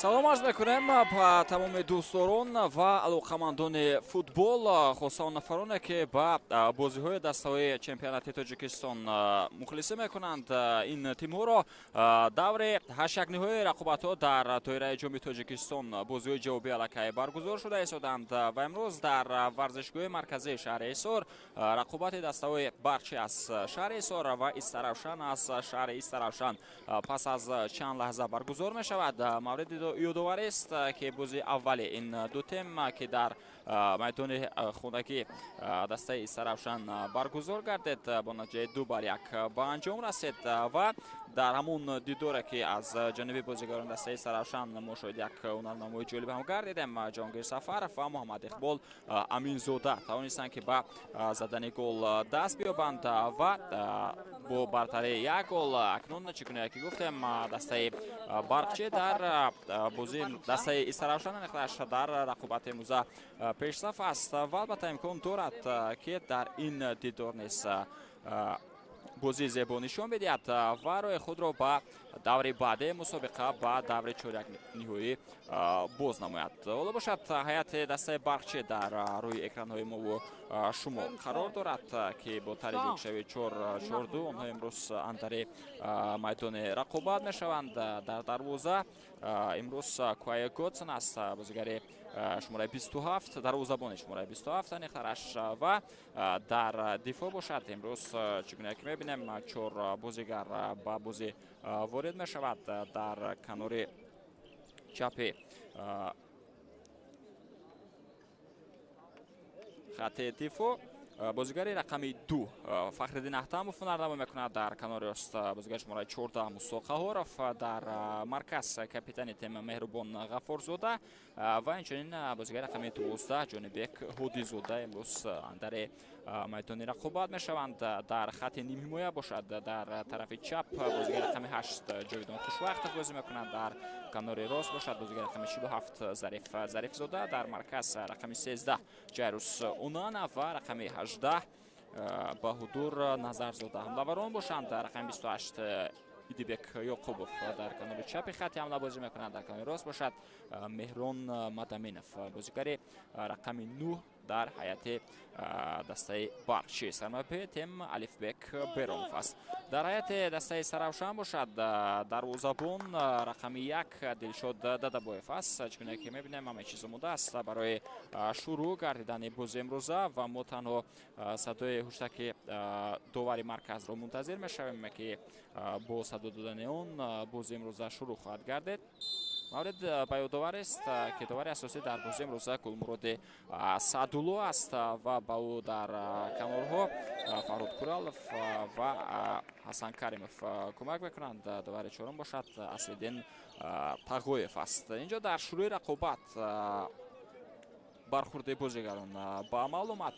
Салом арз мекунем ба тамоми дӯстдорон ва алоқамандони футбол, хоса он нафароне, ки ба бозиҳои дастаҳои чемпионати Тоҷикистон мухлисӣ мекунанд. Ин тимҳоро даври ҳашякниҳои рақобатҳо дар доираи Ҷоми Тоҷикистон бозиҳои ҷавобӣ аллакай баргузор шуда истоданд ва имрӯз дар варзишгоҳи марказии шаҳри Ҳисор рақобати дастаҳои Барқчӣ аз шаҳри Ҳисор ва Истаравшан аз шаҳри Истаравшан пас аз чанд лаҳза баргузор мешавад. Мавриди ёдоварист, ки бозии аввали ин ду тим, ки дар майдони хонагӣ дастаи Истаравшан баргузор гардид, бо натиҷаи 2-1 ба анҷом расид ва дар ҳамон дидоре, ки аз ҷониби бозигарони дастаи Истаравшан мо шоҳиди як ҳунарнамои ҷолиб ҳам гардидем, Ҷаҳонгир Сафаров ва Муҳаммад Иқбол Аминзода тавонистанд, ки ба задани гол даст биёбанд ва бо бартарии як гол акнун, чӣ гуна ки гуфтем, дастаи Барқчӣ дар бозии дастаи Истаравшан дар рақобати имрӯза пешсаф аст ва албатта имкон дорад, ки дар ин дидор низ бозии зебо нишон бидиҳад ва роҳи худро ба даври баъдии мусобиқа, ба даври чорякниҳоӣ боз намояд. Ҳоло бошад, ҳайати дастаи Барқчӣ дар рӯи экранҳои мову шумо қарор дорад, ки бо тарзи ҷойгиршавии 4-4-2 онҳо имрӯз андари майдони рақобат мешаванд. Дар дарвоза имрӯз Куае Готсон аст, бозигари шумораи 27, дарвозабони шумораи 27 аниқтараш, ва дар дифоъ бошад имрӯз, чӣ гуна ки мебинем, чор бозигар ба бозӣ ворид мешавад. Дар канори чапи хати дифоъ бозигари рақами 2 Фахриддин Аҳтамов ҳунарнамоӣ мекунад, дар канори рост бозигари шумораи 14 Мусо Қаҳоров, дар марказ капитани тим Меҳрубон Ғаффорзода ва инчунин бозигари рақами 12 Ҷонибек Ҳодизода имрӯз андари майдони рақобат мешаванд. Дар хати нимҳимоя бошад, дар тарафи чап бозигари рақами 8 Ҷовидон Хушвақтов бозӣ мекунад, дар канори рост бошад бозигари рақами 47 Зариф Зарифзода, дар марказ рақами 13 Ҷайрус Унанов ва рақами 18 Баҳудур Назарзода. Ҳамлаварон бошанд, рақами 28 Идибек Ёқубов дар канори чапи хати ҳамла бозӣ мекунад, дар канори рост бошад Меҳрон Мадаминов, бозигари рақами 9 дар ҳайати дастаи Барқчӣ. Сармураббии тим Алифбек Беронов аст. Дар ҳайати дастаи Саравшан бошад, дарвозабон рақами 1 Дилшод Дадабоев аст. Чӣ гуна ки мебинем, ҳама чиз омода аст барои шурӯъ гардидани бози имрӯза ва мо танҳо садои ҳуштаки довари марказро мунтазир мешавем, ки бо садо додани он бози имрӯза шурӯъ хоҳад гардид. Маврид ба ёдоварист, ки довари асосӣ дар бозии имрӯза Гулмуроди Саъдулло аст ва ба ӯ дар канорҳо Фарҳод Куралов ва Ҳасан Каримов кӯмак мекунанд. Довари чорум бошад Аслиддин Тағоев аст. Инҷо дар шурӯи рақобат бархурди бозигарон ба амал омад.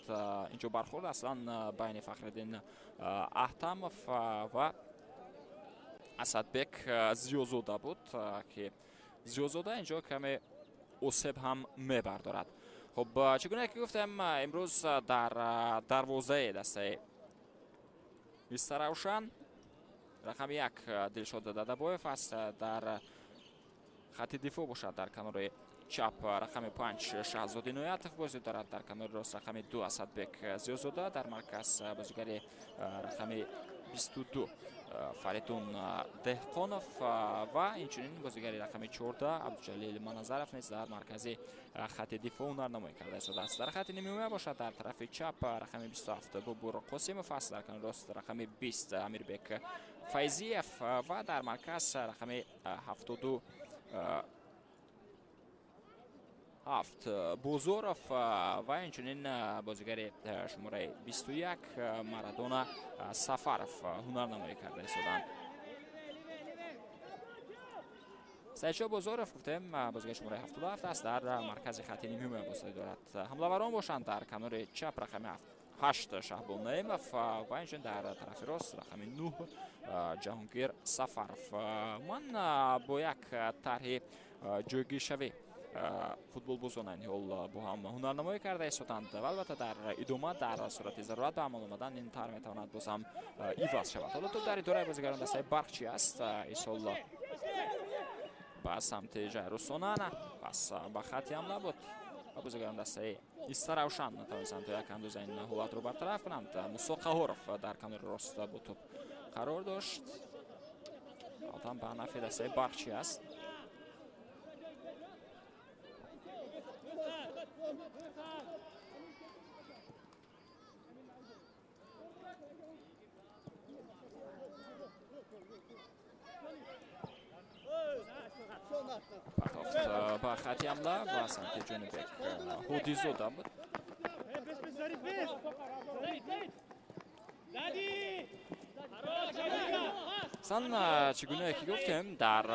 Инҷо бархурд аслан байни Фахриддин Аҳтамов ва Асадбек Зиёзода буд, ки Зиёзода инҷо каме осеб ҳам мебардорад. Хуб, чӣ гуна ки гуфтем, имрӯз дар дарвозаи дастаи Истаравшан рақами 1 Дилшод Дадабоев аст. Дар хати дифоъ бошад, дар канори чап рақами 5 Шаҳзод Иноятов бозӣ дорад, дар канори рост рақами 2 Асадбек Зиёзода, дар марказ бозигари рақами 22 Фаридун Деҳқонов ва инчунин бозигари рақами 14 Абдуҷалил Маназаров низ дар маркази хати дифоъ ҳунарнамоӣ карда истодааст. Дар хати нимҳимоя бошад, дар тарафи чап рақами 27 Бобур Қосимов аст, дар канори рост рақами 20 Амирбек Файзиев ва дар марказ рақами 77 Бозоров ва инчунин бозигари шумораи 21 Марадона Сафаров ҳунарнамоӣ карда истоданд. Саидшоҳ Бозоров, гуфтем, бозигари шумораи 77 аст, дар маркази хати нимҳимоя бозӣ дорад. Ҳамлаварон бошанд, дар канори чап рақами 8 Шаҳбон Наимов ва инчунин дар тарафи рост рақами 9 Ҷаҳонгир Сафаров. Ман бо як тарҳи ҷойгиршавӣ футболбозон айни ҳол бо ҳам ҳунарнамоӣ карда истоданд ва албатта дар идома дар сурати зарурат ба амал омадан ин тарҳ метавонад боз ҳам иваз шавад. Ҳоло топ дар идораи бозигарон дастаи Барқчӣ аст. Исол ба ба самти Жайрусонана, пас ба хати ҳамла буд ва бозигарон дастаи Истаравшан натавонистанд то як андоза ин ҳолатро бартараф кунанд. Мусо Қаҳоров дар канори рост бо тӯб қарор дошт. Албатта ба нафъи дастаи Барқчӣ аст. Партофт ба хати ҳамла ба самти Ҷонибек Ҳодизода буд. Сан чӣ гунае ки гуфтем, дар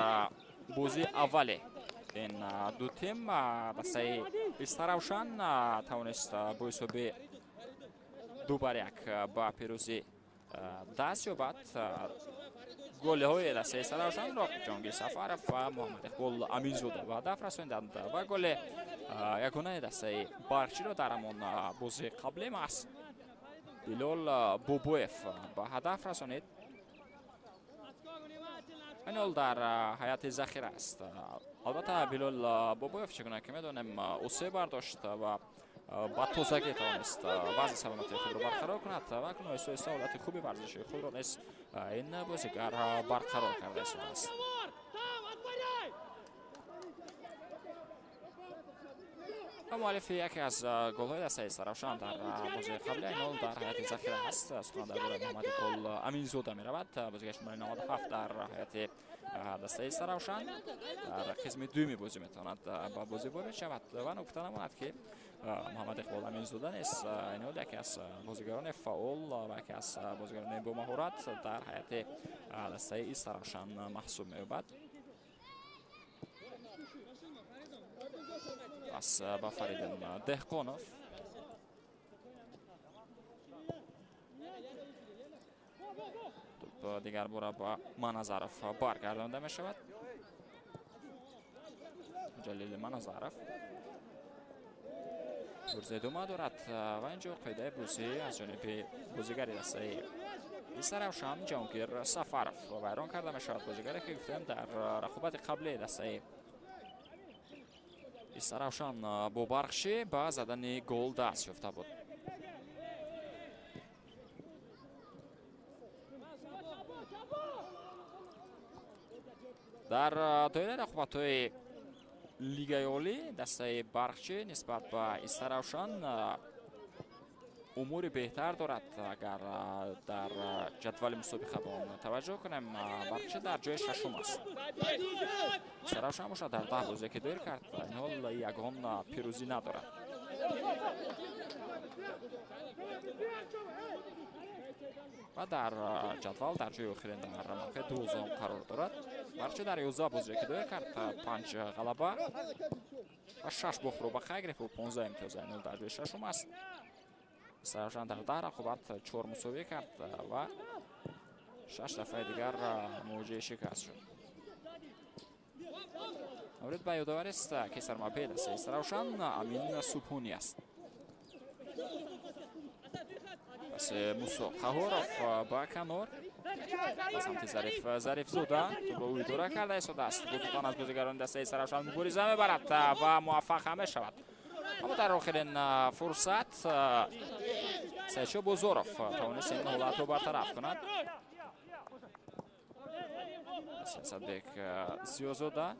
бозии аввале ин ду тим дастаи Истаравшан тавонист бо ҳисоби 2-1 ба пирӯзӣ даст ёбад. Голҳои дастаи Истаравшанро Ҷонгир Сафаров ва Муҳаммад Иқбол Аминзода ба ҳадаф расонданд ва голи ягонаи дастаи Барқчиро дар ҳамон бозии қаблӣ маҳз Билол Бобоев ба ҳадаф расонид. Ин ҳол дар ҳайати захира аст. Албатта Билол Бобоев, чӣ гуна ки медонем, усе бардошт ва ба тозагӣ тавонист вазъи саломатии худро барқарор кунад ва акнун оҳиста оҳиста ҳолати хуби варзишии худро низ ин бозигар барқарор карда истодааст. Ва муаллифи яке аз голҳои дастаи Истаравшан дар бозии қаблӣ ин ҳол дар ҳайати захира аст. Сухан дар бораи Муҳаммад Иқбол Аминзода меравад. Бозигари шумораи 97 дар ҳайати дастаи Истаравшан дар қисми дуюми бозӣ метавонад ба бозӣ ворид шавад ва нуқта намонад, ки Муҳаммад Иқбол Аминзода низ ин ҳол яке аз бозигарони фаъол ва яке аз бозигарони бомаҳорат дар ҳайати дастаи Истаравшан маҳсуб меёбад. Пас ба Фаридун Деҳқонов. Тӯб дигар бора ба Маназаров баргардонда мешавад. Ҷалили Маназаров бурзи дума дорад ва инҷо қоидаи бозӣ аз ҷониби бозигари дастаи Истаравшан Ҷаҳонгир Сафаров вайрон карда мешавад. Бозигаре ки гуфтем дар рақобати қаблии дастаи Истаравшан бо Барқчӣ ба задани гол даст ёфта буд. Дар доираи рақобатҳои Лигаи Олӣ дастаи Барқчӣ нисбат ба Истаравшан умури беҳтар дорад. Агар дар ҷадвали мусобиқа ба он таваҷҷӯҳ кунем, Барқчӣ дар ҷои шашум аст. Истаравшан бошад дар 10 бозие ки доир кард, ин ҳол ягон пирӯзӣ надорад. Ва дар ҷадвал дар ҷои охирин дар мавқеи 12 қарор дорад. Барқчӣ дар 11 бозие ки доир кард, 5 ғалаба ва 6 бохтро ба қайд гирифт ва 15 имтиёз. Ин ҳол дар ҷои шашум аст. Истаравшан дар 10 рақобат 4 мусовӣ кард ва 6 дафъаи дигар мувоҷиҳи шикаст шуд. Маврид ба ёдоварист, ки сармураббии дастаи Истаравшан Амин Субҳонӣ аст. Пас Мусо Қаҳоров ба канор ба самти Зариф Зарифзода тӯбро ӯ идора карда истодааст. Бо дутан аз бозигарони дастаи Истаравшан мубориза мебарад ва муваффақ ҳам мешавад. Аммо дар охирин фурсат Сайдшо Бозоров тавонист ин ҳолатро бартараф кунад. Асадбек Зиёзода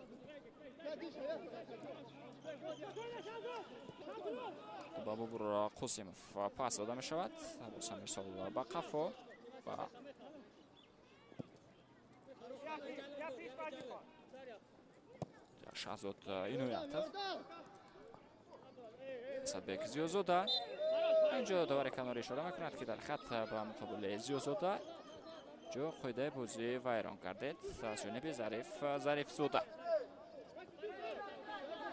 ба Бобур Қосимов пас дода мешавад. Боз ҳам мисол ба қафо ва Шаҳзод Иноятов. Асадбек Зиёзода инҷо довари канорӣ ишора мекунад, ки дар хат ба муқобили Зиёзода ҷо қоидаи бозӣ вайрон кардед аз ҷониби Зариф Зарифзода.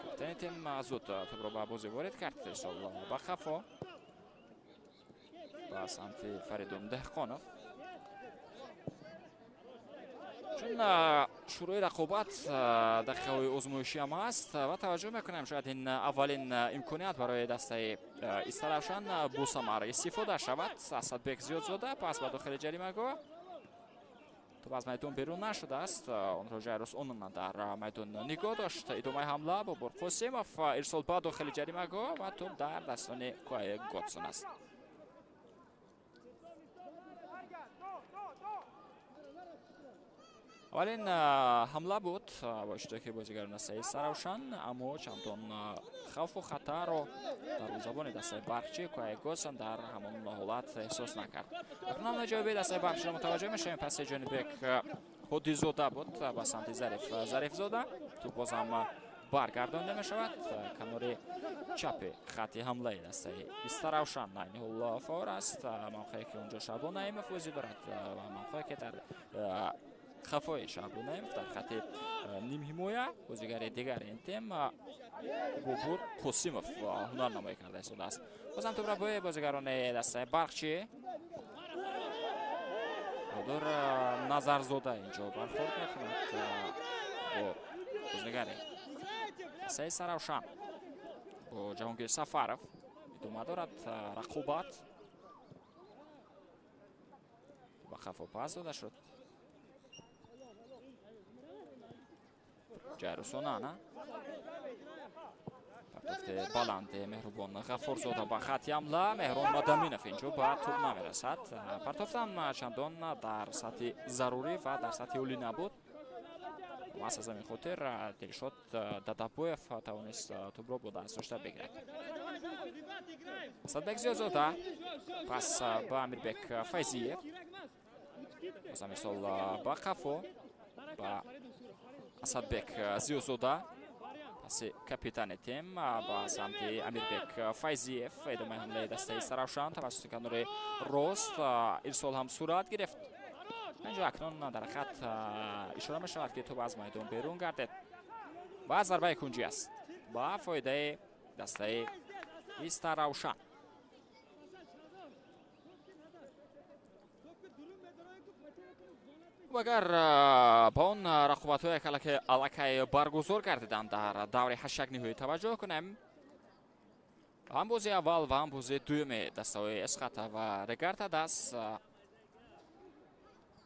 Капитани тим зуд тӯбро ба бозӣ ворид кард. Ирсол ба қафо ба самти Фаридун Деҳқонов. Чун шурӯи рақобат дақиқаҳои озмоишӣ ҳам ҳаст ва таваҷҷӯҳ мекунем, шояд ин аввалин имконият барои дастаи Истаравшан босамар истифода шавад. Асадбек Зиёдзода пас ба дохили ҷаримагоҳ Топ аз майдон берун нашудааст. Онро Ҷайрус Онана дар майдон нигоҳ дошт. Идомаи ҳамла Бобур Қосимов, ирсол ба дохили ҷаримагоҳ ва топ дар дастони Куай Годсон аст. Аввалин ҳамла буд бо иштироки бозигарони дастаи Саравшан, аммо чандон хавфу хатарро дарвозабони дастаи Барқчӣ Куай Годсон дар ҳамон ҳолат эҳсос накард. Акнун ҷавоби дастаи Барқчиро мутаваҷҷӯҳ мешавем. Паси Ҷонибек Ҳодизода буд ба самти Зариф Зарифзода. Туп бозам баргардонда мешавад. Канори чапи хати ҳамлаи дастаи Истаравшан айни ҳол фаъол аст. Мавқее ки онҷо Шаҳбон Наимов бозӣ дорад ва мавқее ки дар хафои Шаҳбон Наимов дар хати нимҳимоя бозигари дигари ин тим Бобур Қосимов ҳунарнамоӣ карда истодааст. Бозам тӯбра бо бозигарони дастаи Барқчӣ. Бодур Назарзода инҷо бархӯрд мекунад бо бозигари дастаи Саравшан, бо Ҷаҳонгир Сафаров. Идома дорад рақобат. Ба хафо пас дода шуд. Ҷайрус Онана. Партофти баланди Меҳрубон Ғаффорзода ба хати ҳамла. Меҳрон Мадаминов инҷо ба тӯб намерасад. Партофтам чандон дар сатҳи зарурӣ ва дар сатҳи олӣ набуд. Маҳз аз ҳамин хотир Дилшод Дадабоев тавонист тӯбро бо даст дошта бигирад. Асадбек Зиёзода пас ба Амирбек Файзиев. Бозам мисол ба қафо ба Асадбек Зиёзода, паси капитани тим ба самти Амирбек Файзиев. Идомаи ҳамлаи дастаи Саравшан тавассути канори рост ирсол ҳам сурат гирифт. Инҷо акнун дар хат ишора мешавад, ки тӯб аз майдон берун гардед ва зарбаи кунҷӣ аст ба фоидаи дастаи Истаравшан. Агар ба он рақобатҳое ки аллакай баргузор гардиданд дар даври ҳаштякниҳоӣ таваҷҷӯҳ кунем, ҳам бозии аввал ва ҳам бозии дуюми дастаҳои Эсхата ва Регар-ТадАЗ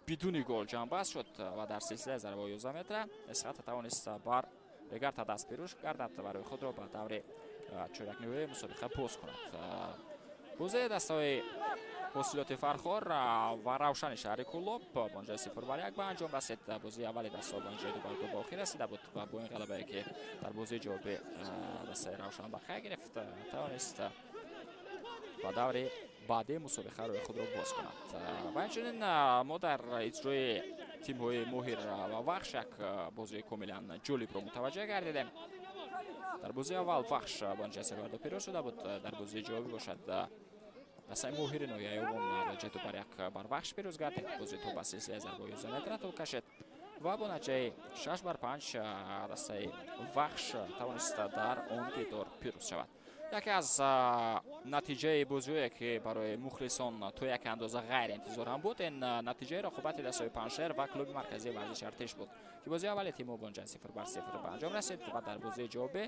бидуни гол ҷамъбаст шуд ва дар силсилаи зарбаҳои 11 метра Эсхата тавонист бар Регар-ТадАЗ пирӯз гардад ва рӯи худро ба даври чорякниҳои мусобиқа боз кунад. Бозии дастаҳои Ҳосилоти Фархор ва Равшани шаҳри Кӯлоб бо натиҷаи 0-1 ба анҷом расид. Бозии аввали дастаҳо бо натиҷаи 2-2 ба охир расида буд ва бо ин ғалабае ки дар бозии ҷавобӣ дастаи Равшан ба қайд гирифт, тавонист ба даври баъдии мусобиқа рӯи худро боз кунад. Ва инчунин мо дар иҷрои тимҳои Моҳир ва Вахш як бозии комилан ҷолибро мутаваҷҷӯҳ гардидем. Дар бозии аввал Вахш бо натиҷаи 3-2 пирӯз шуда буд. Дар бозии ҷавобӣ бошад дастаи Моҳири ноҳияи Ёвон бо 2-1 бар Вахш пирӯз гардид. Бозӣ то ба силсилаи зарбаҳои 11 метра тӯл кашид ва бо натиҷаи 6-5 дастаи Вахш тавонист дар он дидор пирӯз шавад. Яке аз натиҷаи бозиҳое ки барои мухлисон то як андоза ғайриинтизор ҳам буд, ин натиҷаи рақобати дастаҳои Панҷшер ва клуби марказии варзиши Артиш буд, ки бозии аввали тимҳо бо натиҷаи 0-0 ба анҷом расид ва дар бозии ҷавобӣ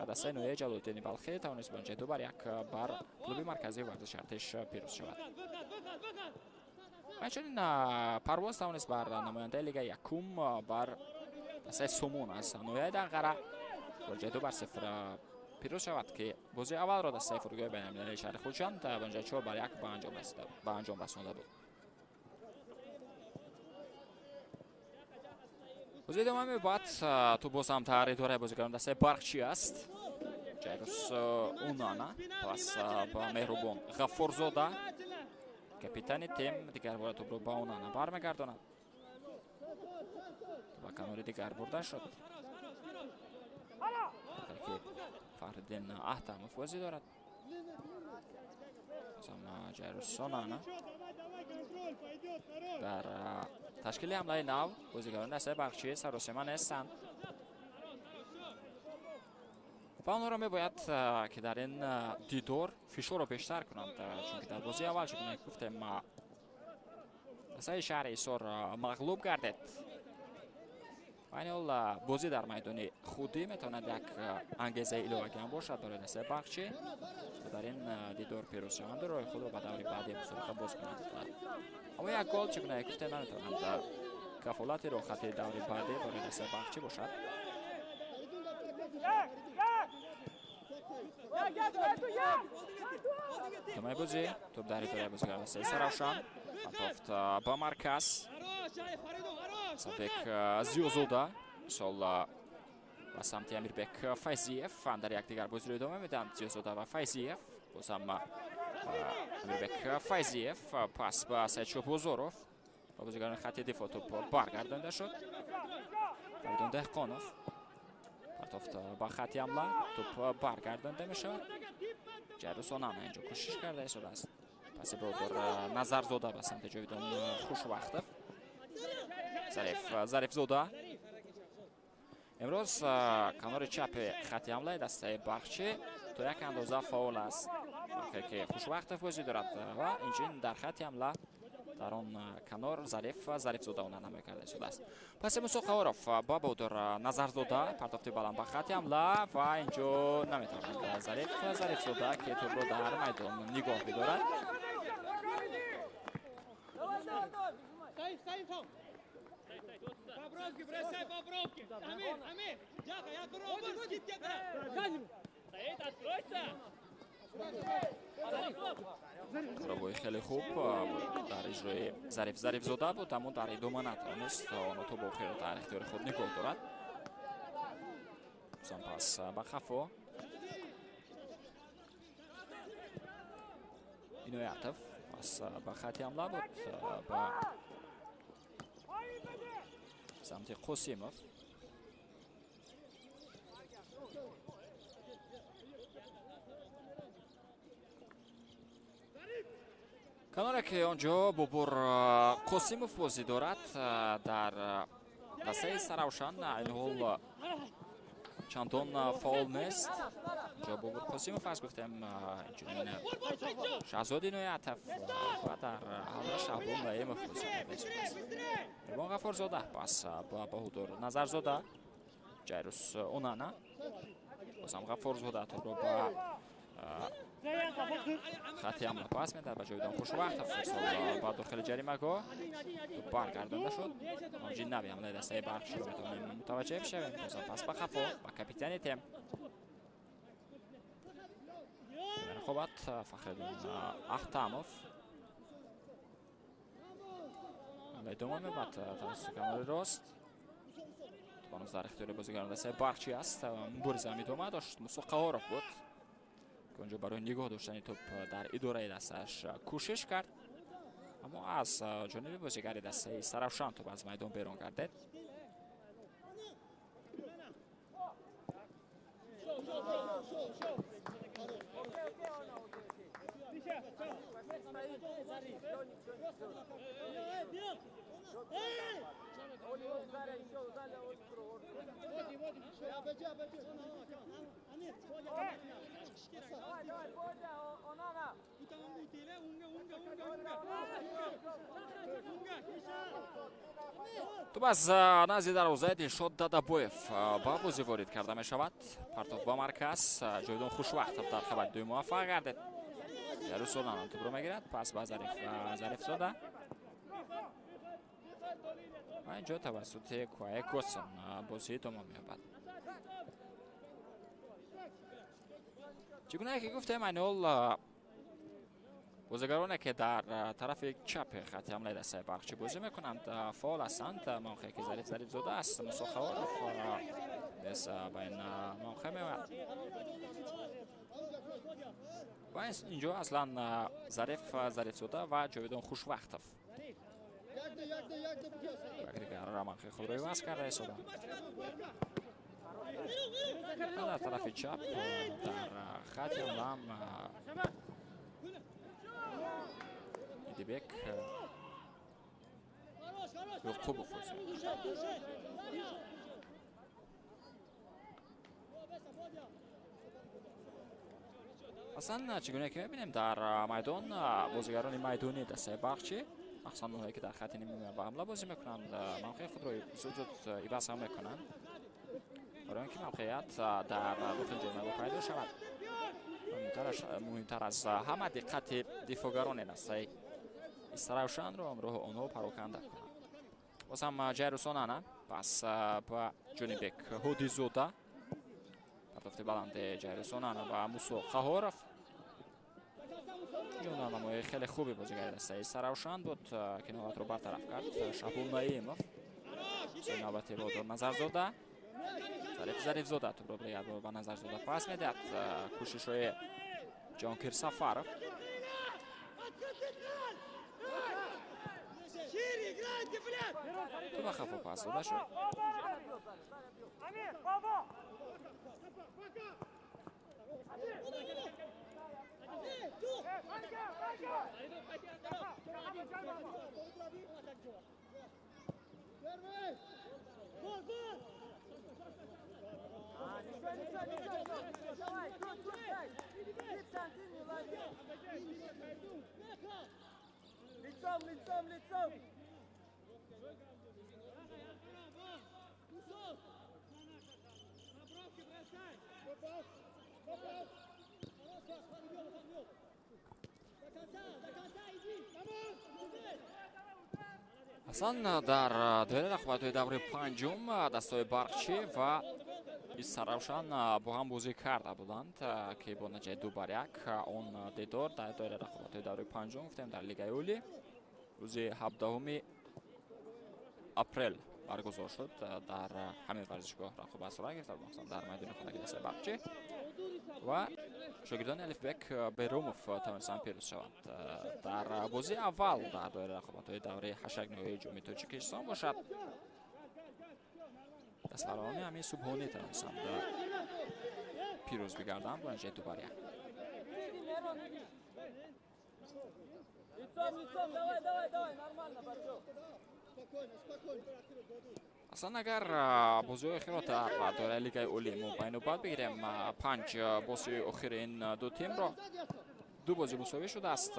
дастаи ноҳияи Ҷалолиддини Балхӣ тавонист бо натиҷаи 2-1 бар клуби марказии варзиши Артиш пирӯз шавад. Инчунин Парвоз тавонист бар намояндаи лигаи якум бар дастаи Сомон аз ноҳияи Данғара бо натиҷаи 2-0 пирӯз шавад, ки бозии аввалро дастаи фурудгоҳи байналмилалии шаҳри Хуҷанд бо натиҷаи 4-1 ба анҷом расонда буд. Бозии идома меёбад. Тӯб боз ҳам дар идораи бозигарони дастаи Барқчӣ аст. Ҷайрус Унана пас ба Меҳрубон Ғаффорзода, капитани тим, дигар бора тӯбро ба Унана бармегардонад. Ба канори дигар бурда шуд. Фахриддин Аҳтамов бозӣ дорад. Ҷайрус Онана дар ташкили ҳамлаи нав бозигарони дастаи Барқчӣ саросема нестанд ва онҳоро мебояд ки дар ин дидор фишорро бештар кунанд, чунки дар бозии аввал чунон ки гуфтем дастаи шаҳри Ҳисор мағлуб гардид. Айни ҳол бозӣ дар майдони худӣ метавонад як ангезаи иловагӣ ҳам бошад барои дастаи Барқчӣ то дар ин дидор пирӯз шаванд ва роҳи худро ба даври баъдии мусобиқа боз кунанд. Аммо як гол чӣ гуна гуфтем наметавонанд Кафолати роҳхати даври баъдӣ барои дастаи Барқчӣ бошад. Идомаи бозӣ, тӯб дар идораи бозигари дастаи Саравшан. Партофт ба марказ. Сабек Зиёзода мисол ба самти Амирбек Файзиев дар якдигар бозиро идома медиҳанд. Зиёзода ва Файзиев. Бозам Амирбек Файзиев пас ба Саидшоҳ Бозоров. Ба бозигарони хати дифоъ тӯб баргардонда шуд. Фаридун Деҳқонов партофт ба хати ҳамла, тӯб баргардонда мешавад. Ҷайрус Онана инҷо кӯшиш карда истодааст. Паси Баҳодур Назарзода ба самти Ҷовидон Хушвақтов. Зариф Зарифзода имрӯз канори чапи хати ҳамлаи дастаи Барқчӣ то як андоза фаъол аст, ки Хушвақтов бозӣ дорад ва инчунин дар хати ҳамла дар он канор Зариф Зарифзода онана мекарда истодааст. Паси Мусо Қаҳоров ба Баҳодур Назарзода, партофти баланд ба хати ҳамла ва инҷо наметавонад Зариф Зарифзода, ки тӯбро дар майдон нигоҳ бидорад. Пробои хеле хуб дар иҷрои Зариф Зарифзода буд, аммо дар идома натавонист оно тӯб охирро дар ихтиёри худ нигоҳ дорад. Бозам пас ба хафо. Иноятов пас ба хати ҳамла буд ба самти Қосимов. Каноре ки онҷо Бобур Қосимов бозӣ дорад дар дастаи Саравшан айни ҳол чандон фаъол нест. Инҷо Бобур Қосимов аст, гуфтем, инчунин Шаҳзод Иноятов ва дар ҳамла Шаҳбон Наимов бозӣ карда истодааст. Ирбон Ғаффорзода пас ба Баҳодур Назарзода, Ҷайрус Онана, бозам Ғаффорзода тӯбро ба хати ҳамла пас медиҳад ба Ҷовидон Хушвақтов. Ба дохили ҷаримагоҳ тӯб баргардонда шуд. Мавҷи нави ҳамлаи дастаи Барқчиро метавонем мутаваҷҷеҳ бишавем. Бозам пас ба хафо ба капитани тем. Рақобат Фахриддин Ахтамов ҳамла идома меёбад тавассути канори рост. Тӯб ҳанӯз дар ихтиёри бозигарони дастаи Барқчӣ аст. Мубориза ҳам идома дошт. Мусо Қаҳоров буд, ки онҷо барои нигоҳ доштани тӯб дар идораи дастааш кӯшиш кард, аммо аз ҷониби бозигари дастаи Саравшан тӯб аз майдон берун гардид. Тӯб аз назди дарвозаи Дилшод Дадабоев ба бозӣ ворид карда мешавад. Партоф ба марказ. Ҷовидон Хушвақтов дар хабари дуюм муваффақ гардид. Ҷайрус Онана тӯбро мегирад. Пас ба Зариф Зарифзода. Ва инҷо тавассути Куае Госон бозӣ идома меёбад. Чӣ гунае ки гуфтем, айни ҳол бозигароне ки дар тарафи чапи хати ҳамлаи дастаи Барқчӣ бозӣ мекунанд фаъол ҳастанд. Мавқее ки Зариф Зарифзода аст, Мусо Қаҳоров низ ба ин мавқеъ меояд. Ва инҷо аслан Зариф Зарифзода ва Ҷовидон Хушвақтов якдигар мавқеи худро иваз карда истоданд. Дар тарафи чап дар хати ҳамлаам Идибек Ёқубов бозӣ. Аслан чӣ гуна ки мебинем дар майдон бозигарони майдонии дастаи Барқчӣ, махсусан онҳое ки дар хати нимаи ба ҳамла бозӣ мекунанд, мавқеи худро зуд зуд иваз ҳам мекунанд барои он ки мавқеият дар дохили ҷаримагоҳ пайдо шавад. Муҳимтар аз ҳама диққати дифоъгарони дастаи Истаравшанро ҳамроҳи онҳо пароканда кунанд. Боз ҳам Ҷайрусонана пас ба Ҷонибек Ҳодизода. Партофти баланди Ҷайрусонана ва Мусо Қаҳоров. Ҷонанамои хеле хуби бозигари дастаи Саравшан буд, ки ҳолатро бартараф кард. Шаҳбол Наимов. Навбати Бодор Назарзода. Зариф Зарифзода тӯбро як бор ба Назарзода пас медиҳад. Кӯшишҳои Ҷонкир Сафаров. Тӯб ба хафо пас дода шуд. Лицом, лицом, лицом! Аслан дар доираи рақобатҳои даври панҷум дастаҳои Барқчӣ ва Истаравшан бо ҳам бозӣ карда буданд, ки бо натиҷаи 2-1 он дидор дар доираи рақобатҳои даври панҷум гуфтем дар Лигаи Олӣ рӯзи 17 апрел баргузор шуд. Дар ҳамин варзишгоҳ рақобат сурат гирифта, махсусан дар майдони хонаги дастаи Барқчӣ ва шогирдони Алифбек Берумов тавонистанд пирӯз шаванд. Дар бозии аввал дар доираи рақобатҳои даври ҳаштякниҳои Ҷоми Тоҷикистон бошад, дастпарварони ҳамин Субҳонӣ тавонистанд пирӯз бигарданд бо натиҷаи 2-1. Аслан агар бозиҳои охирро дар доираи Лигаи Олӣ мо ба инобат бигирем, 5 бозии охири ин ду тимро ду бозӣ мусовӣ шудааст,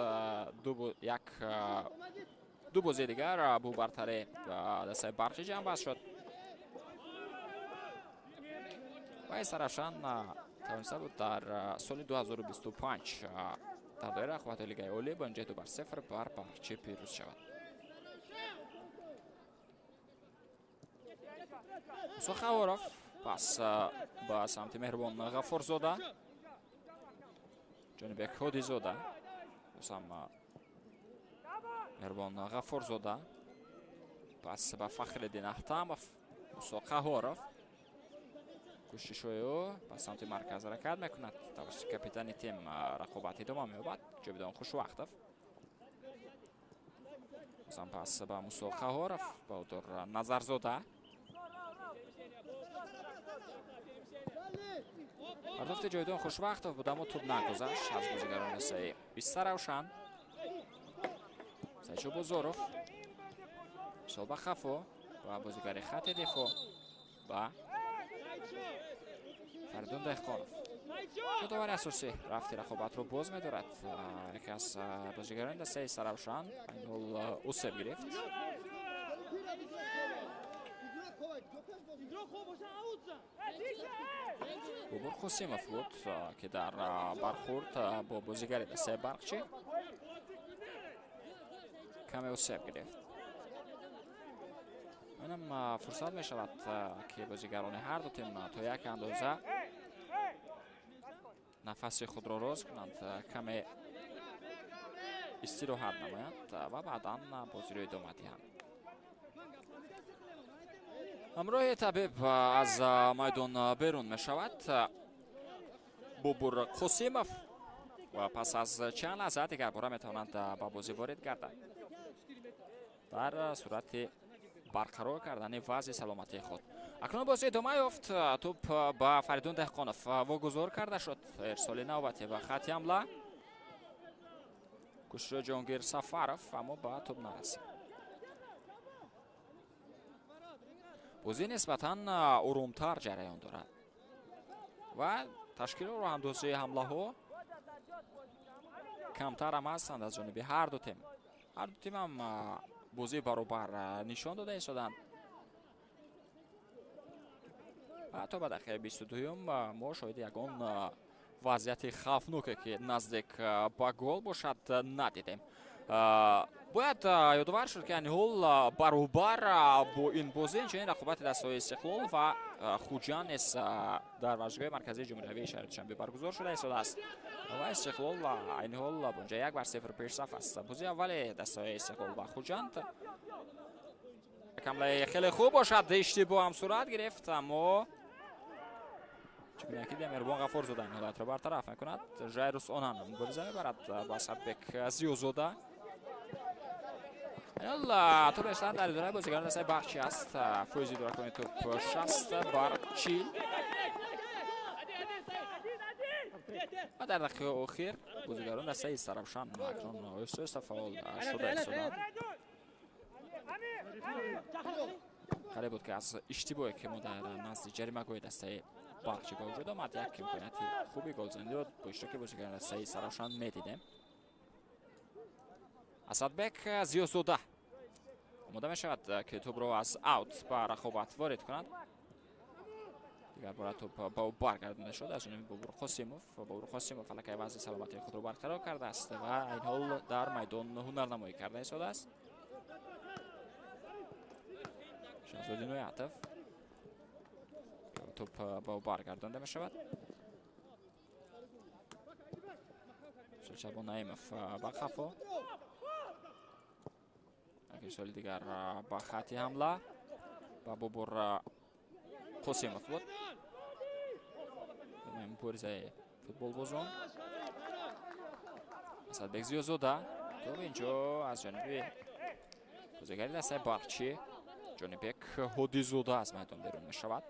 ду бозии дигар бо бартари дастаи Барқчӣ ҷамъбаст шуд ва Истаравшан тавониста буд дар соли 2025 дар доираи рақобатҳои Лигаи Олӣ бо натиҷаи 2-0 бар Барқчӣ пирӯз шавад. Мусо Қаҳоров пас ба самти Меҳрубон Ғаффорзода, Ҷонибек Ҳодизода, босам Меҳрубон Ғаффорзода, пас ба Фахриддин Аҳтамов, Мусо Қаҳоров. Кӯшишҳои ӯ ба самти марказ ҳаракат мекунад. Тавассути капитани тим рақобат идома меёбад. Ҷовидон Хушвақтов. Босам пас ба Мусо Қаҳоров, Баҳодур Назарзода. Партофти Ҷовидон Хушвақтов буд, аммо тӯб нагузашт аз бозигарони дастаи Истаравшан. Сайчо Бозоров сол ба хафо ва бозигари хати дифоъ ба Фаридун Деҳқонов. Ҷудовари асосӣ рафти рақобатро боз медорад. Яке аз бозигарони дастаи Истаравшан айнҳол осеб гирифт. Бобур Қосимов буд, ки дар бархӯрд бо бозигари дастаи Барқчӣ каме осеб гирифт. Инам фурсат мешавад, ки бозигарони ҳар ду тим то як андоза нафаси худро роз кунанд, каме истироҳат намоянд ва баъдан бозиро идома диҳанд. Ҳамроҳи табиб аз майдон берун мешавад Бобур Қосимов ва пас аз чанд лаҳза дигарбора метавонанд ба бозӣ ворид гардад дар сурати барқарор кардани вазъи саломатии худ. Акнун бозӣ идома ёфт. Тӯб ба Фаридун Деҳқонов вогузор карда шуд. Ирсоли навбатӣ ба хати ҳамла. Кӯшиши Ҷонгир Сафаров, аммо ба тӯб нарасид. Бозӣ нисбатан оромтар ҷараён дорад ва ташкилу роҳандозии ҳамлаҳо камтар ҳам ҳастанд аз ҷониби ҳар ду тим. Ҳар ду тим ҳам бозии баробар нишон дода истоданд. Ҳатто ба дақиқаи 22-юм мо шоҳиди ягон вазъияти хавфноке, ки наздик ба гол бошад, надидем. Бояд ёдовар шуд, ки айни ҳол баробар бо ин бозӣ инчунин рақобати дастаҳои Истиқлол ва Хуҷанд низ дар варзишгоҳи марказии ҷумҳуриявии шаҳри Душанбе баргузор шуда истодааст ва Истиқлол айни ҳол бо 1-0 пешсаф аст. Бозии аввали дастаҳои Истиқлол ва Хуҷанд ҳамлаи хеле хуб бошад, иштибоҳ ҳам сурат гирифт, аммо чунки ки Меҳрубон Ғаффорзода ин ҳолатро бартараф мекунад. Жайрус Онан мубориза мебарад ба Асадбек Зиёзода. Туп бештар дар идораи бозигарон дастаи Барқчӣ аст. Фоизи идоракуни туп 60-40 ва дар дақиқаи охир бозигарон дастаи Истаравшан акнун оҳиста оҳиста фаъол шуда истоданд. Қариб буд, ки аз иштибоҳе, ки мо дар назди ҷаримагоҳи дастаи Барқчӣ ба вуҷуд омад, як имконияти хуби голзаниро бо иштироки бозигарони дастаи Истаравшан медидем. Асадбек Зиёзода омода мешавад, ки тӯбро аз аут ба рақобат ворид кунад. Дигар бора тӯб ба ӯ баргардонда шуд аз ҷониби Бобур Қосимов. Бобур Қосимов аллакай вазъи саломатии худро барқарор кардааст ва айни ҳол дар майдон ҳунарнамоӣ карда истодааст. Шаҳзод Иноятов, тӯб ба ӯ баргардонда мешавад. Шабон Наимов ба қафо, соли дигар ба хати ҳамла ба Бобур Қосимов буд. Муборизаи футболбозон. Асадбек Зиёзода, тӯб инҷо аз ҷониби бозигари дастаи Барқчӣ Ҷонибек Ҳодизода аз майдон берун мешавад.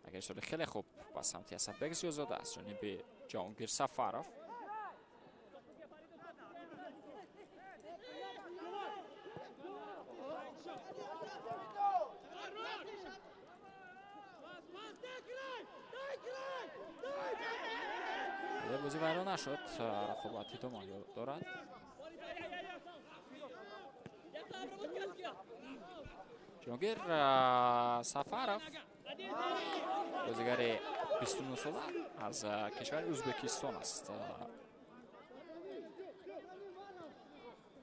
Агар соли хеле хуб ба самти Асадбек Зиёзода аз ҷониби Ҷаҳонгир Сафаров. Бозӣ вайрон нашуд, рақобат идома дорад. Ҷаҳонгир Сафаров, бозигари 29 сола аз кишвари Ӯзбекистон аст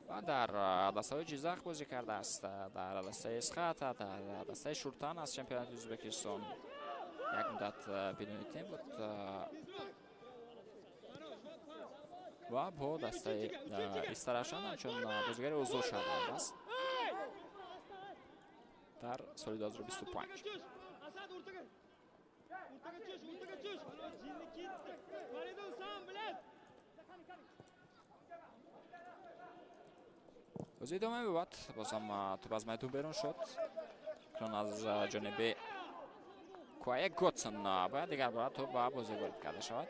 ва дар дастаҳои Ҷизақ бозӣ кардааст, дар дастаи Исхата, дар дастаи Шуртан аз чемпионати Ӯзбекистон як муддат бидуни тим буд ва бо дастаи Истаравшан ҳамчун бозигари озод шаҳрванд аст дар соли 2025. Бозӣ идома меёбад. Бозам тӯб аз майдон берун шуд. Акнун аз ҷониби Куае Готсон бояд дигар бора тӯб ба бозӣ ворид карда шавад.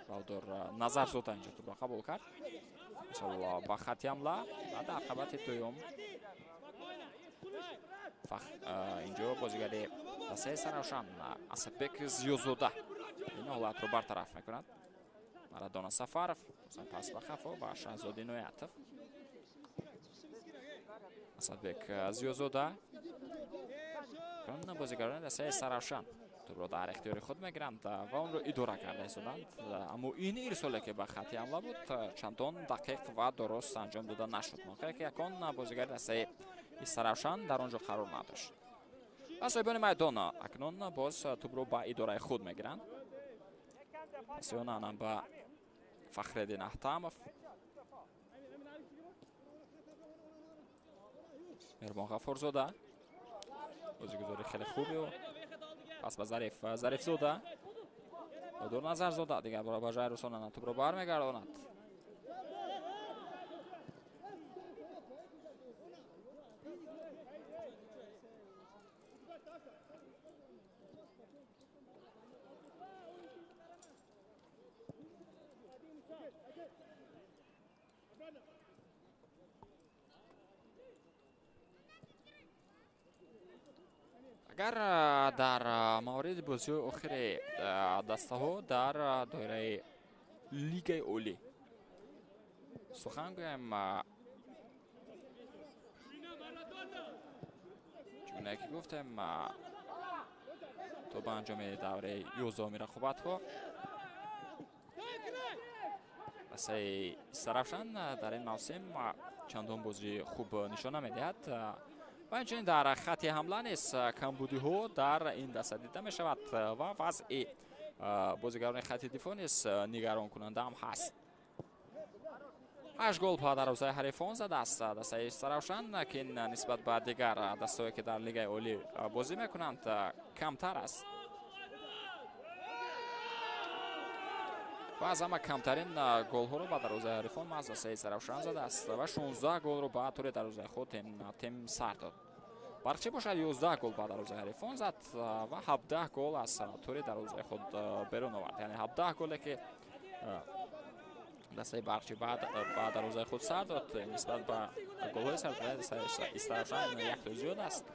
Баҳодур Назарзода инҷо тӯбро қабул кард. Мисол ба хати ҳамла ва дар қабати дуюм инҷо бозигари дастаи Истаравшан Асадбек Зиёзода ин ҳолатро бартараф мекунад. Марадона Сафаров бозам пас ба қафо ба Шаҳзод Иноятов. Асадбек Зиёзода. Бозигарони дастаи Истаравшан тӯбро дар ихтиёри худ мегиранд ва онро идора карда истоданд, аммо ин ирсоле, ки ба хати ҳамла буд, чандон дақиқ ва дуруст анҷом дода нашуд, моқее ки ягон бозигари дастаи Истаравшан дар он ҷо қарор надошт. Ва соҳибони майдон акнун боз тӯбро ба идораи худ мегиранд. Пасиёна ба Фахреддин Аҳтамов. Меҳрубон Ғаффорзода, бозигузори хеле хуби ӯ. Пас ба Зариф Зарифзода. Баҳодур Назарзода дигар бора ба Жайрус Онана тӯбро бармегардонад. Агар дар мавриди бозиҳои охири дастаҳо дар доираи лигаи олӣ сухан гӯем, чунае ки гуфтем, то ба анҷоми давраи 11-уми рақобатҳо Дастаи Истаравшан дар ин мавсим чандон бозии хуб нишон намедиҳад ва инчунин дар хатти ҳамла низ камбудиҳо дар ин даста дида мешавад ва вазъи бозигарони хатти дифоъ низ нигаронкунанда ҳам ҳаст. 8 гол ба дарвозаи ҳарифон задааст дастаи Истаравшан, ки нисбат ба дигар дастаҳое ки дар лигаи олӣ бозӣ мекунанд камтар аст. Ва аз ҳама камтарин голҳоро ба дарвозаи ҳарифон маҳз дастаи Истаравшан задааст ва 16 голро ба тури дарвозаи худ тим сар дод. Барқчӣ бошад 11 гол ба дарвозаи ҳарифон зад ва 17 гол аз тури дарвозаи худ берун овард. Яъне 17 голе ки дастаи Барқчӣ ба дарвозаи худ сар дод нисбат ба голҳои сардодаи дастаи Истаравшан якто зиёд аст.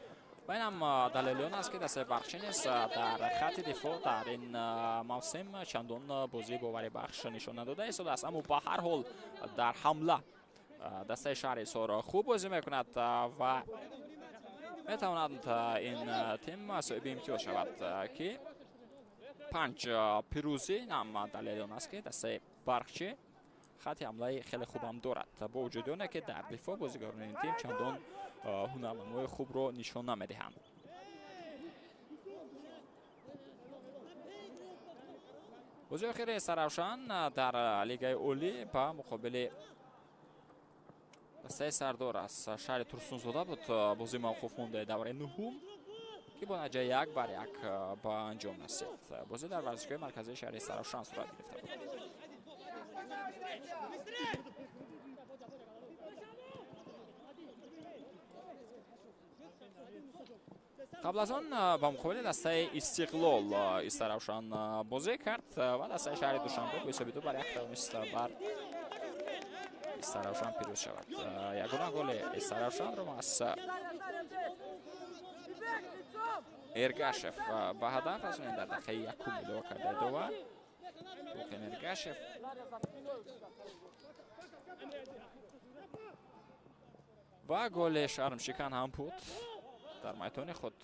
Ва ин ҳам далели он аст ки дастаи Барқчӣ низ дар хатти дифоъ дар ин мавсим чандон бозии боварибахш нишон надода истодааст. Аммо ба ҳар ҳол дар ҳамла дастаи шаҳри Ҳисор хуб бозӣ мекунад ва метавонад ин тим соҳиби имтиёз шавад, ки 5 пирӯзӣ ҳам далели он аст ки дастаи Барқчӣ хатти ҳамлаи хеле хубам дорад, бо вуҷуди оне ки дар дифоъ бозигарони ин тим чандон ҳунарнамои хубро нишон намедиҳанд. Бозии охири Истаравшан дар лигаи олӣ ба муқобили дастаи Сардор аз шаҳри Турсунзода буд. Бозии мавқуф мондаи давраи нуҳум ки бо натиҷаи 1-1 ба анҷом расид. Бозӣ дар варзишгоҳи марказии шаҳри Истаравшан сурат гирифта буд. Қабл аз он ба муқобили дастаи Истиқлол Истаравшан бозӣ кард ва дастаи шаҳри Душанбе бо ҳисоби 2-1 тавонист бар Истаравшан пирӯз шавад. Ягона голи Истаравшанро аз Эргашев ба ҳадаф расонид дар дақиқаи якум илова кардаи довар. Воқеан Эргашев ва голи шармшикан ҳам буд дар майдони худ,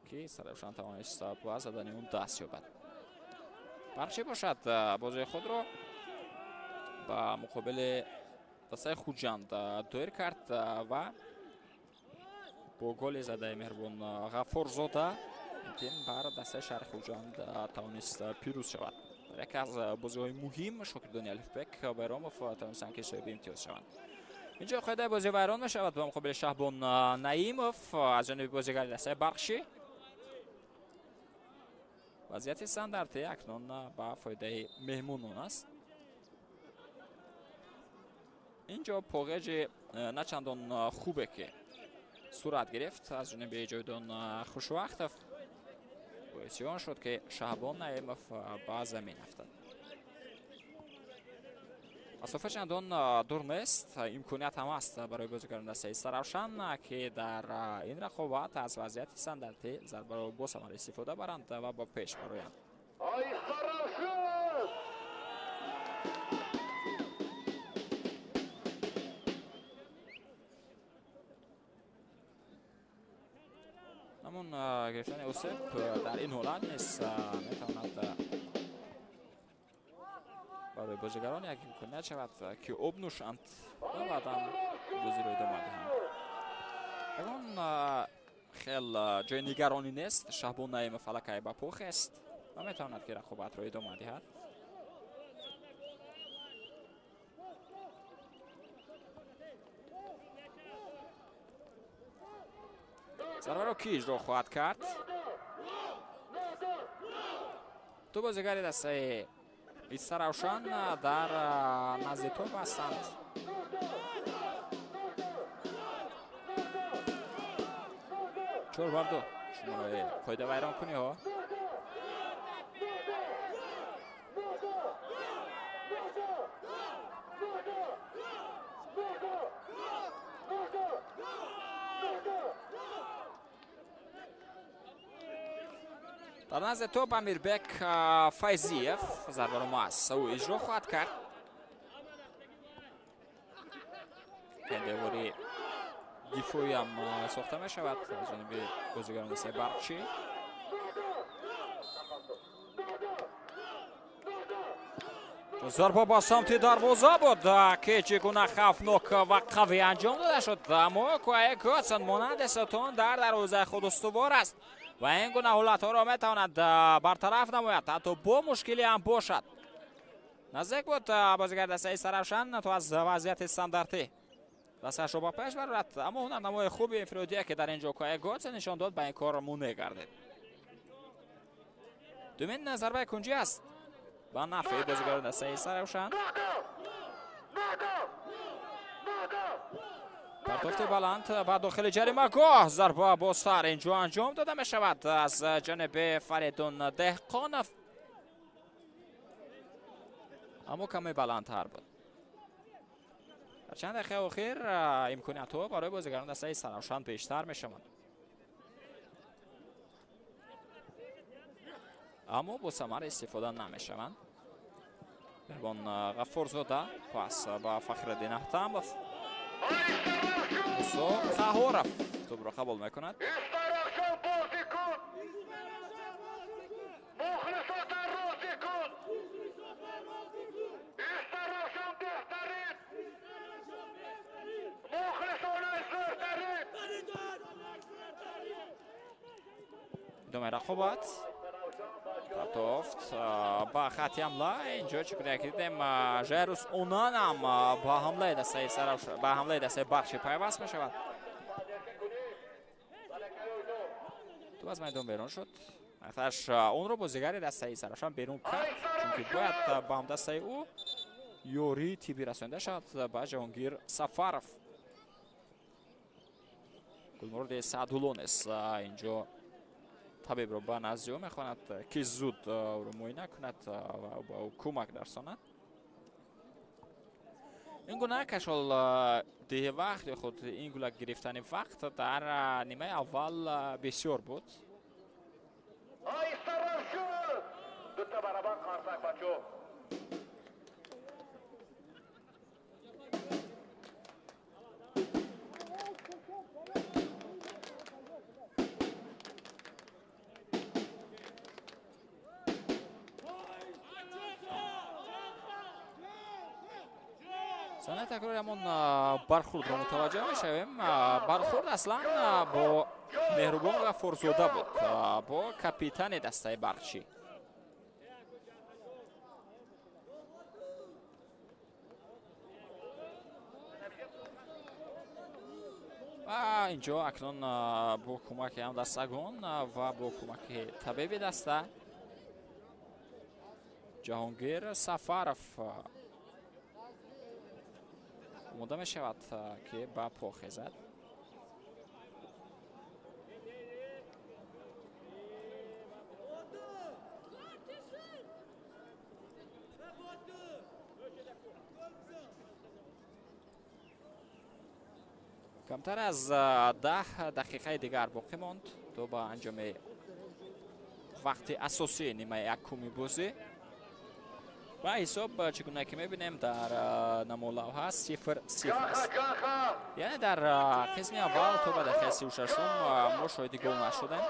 ки Истаравшан тавонист ба задани он даст ёбад. Барқчӣ бошад бозии худро ба муқобили дастаи Хуҷанд доир кард ва бо голи задаи Меҳрубон Ғаффорзода тим бар дастаи шаҳри Хуҷанд тавонист пирӯз шавад. Дар яке аз бозиҳои муҳим шогирдони Алифбек Байромов тавонистанд ки соҳиби имтиёз шаванд. Инҷо қоидаи бозӣ вайрон мешавад ба муқобили Шаҳбон Наимов аз ҷониби бозигари дастаи Барқчӣ. Вазъияти стандартӣ акнун ба фоидаи меҳмонон аст. Инҷо поғеҷи начандон хубе ки сурат гирифт аз ҷониби Ҷовидон Хушвақтов боиси он шуд ки Шаҳбон Наимов ба замин афтад. Масофа чандон дур нест, имконият ҳам аст барои бозигарони дастаи Истаравшан ки дар ин рақобат аз вазъияти стандартӣ зарбаро босамар истифода баранд ва ба пеш бароянд. Ҳамон гирифтани осеб дар ин ҳолат низ метавонад барои бозигарон як имконият шавад ки об нӯшанд ва баъдан бозиро идома диҳанд. Ягон хел ҷои нигаронӣ нест. Шаҳбон Наимов аллакай ба по хест ва метавонад ки рақобатро идома диҳад. Зарбаро ки иҷро хоҳад кард? Ду бозигари дастаи Истаравшан дар назди топ ҳастанд. 4-2 шумораи қоидавайронкуниҳо. Дар назди топ Амирбек Файзиев зарбаро муассисаӯ иҷро хоҳад кард. Девори дифоиам сохта мешавад аз ҷониби бозигарони дастаи Барқчӣ. Зарба ба самти дарвоза буд, ки чӣ гуна хавфнок ва қавӣ анҷом дода шуд, аммо Куае Готсон монанди сутун дар дарвозаи худ устувор аст ва ин гуна ҳолатҳоро метавонад бартараф намояд, ҳатто бо мушкилӣ ҳам бошад. Наздик буд бозигари дастаи Истаравшан то аз вазъияти стандартӣ дастаашро ба пеш барорад, аммо ҳунарнамои хуби инфиродие, ки дар ин ҷо Куае Готсон нишон дод, ба ин кор монеъ гардид. Думин зарбаи кунҷӣ аст ба нафъи бозигарони дастаи Истаравшан. Партофти баланд ба дохили ҷаримагоҳ, зарба бо сар инҷо анҷом дода мешавад аз ҷониби Фаридун Деҳқонов, аммо каме баландтар буд. Дар чанд дақиқаи охир имкониятҳо барои бозигарони дастаи Истаравшан бештар мешаванд, аммо бо самар истифода намешаванд. Меҳрбон Ғаффорзода пас ба Фахриддин Аҳтамов. Мусо Қаҳоров тӯбро қабул мекунад. Идомаи рақобат. Партофт ба хати ҳамла. Инҷо чӣ гуна ки дидем, Жайрус Онан ҳам ба ҳамлаи дастаи ба ҳамлаи дастаи Барқчӣ пайваст мешавад. Тӯб аз майдон берун шуд. Ахташ онро бозигари дастаи Истаравшан берун кард, чунки бояд ба ҳамдастаи ӯ ёрии тиббӣ расонида шавад ба Ҷаҳонгир Сафаров. Гулмуроди Саъдулло низ инҷо табибро ба назди ӯ мехонад, ки зуд ӯро муоина кунад ва ба ӯ кӯмак дарсонад. Ин гуна кашол деҳи вақт ё худ ин гуна гирифтани вақт дар нимаи аввал бисёр буд. Санаи такрори ҳамон бархурдро мутаваҷҷеҳ мешавем. Бархурд аслан бо Меҳрубон Ғаффорзода буд, бо капитани дастаи Барқчӣ. Ва инҷо акнун бо кӯмаки ҳамдастагон ва бо кӯмаки табиби даста Ҷаҳонгир Сафаров омода мешавад, ки ба по хезад. Камтар аз 10 дақиқаи дигар боқӣ монд то ба анҷоми вақти асосии нимаи якуми бозӣ. Ва ҳисоб чӣ гуна ки мебинем дар намолавҳа 0-0 аст. Яъне дар қисми аввал то ба дақиқаи 36-ум мо шоҳиди гол нашудем.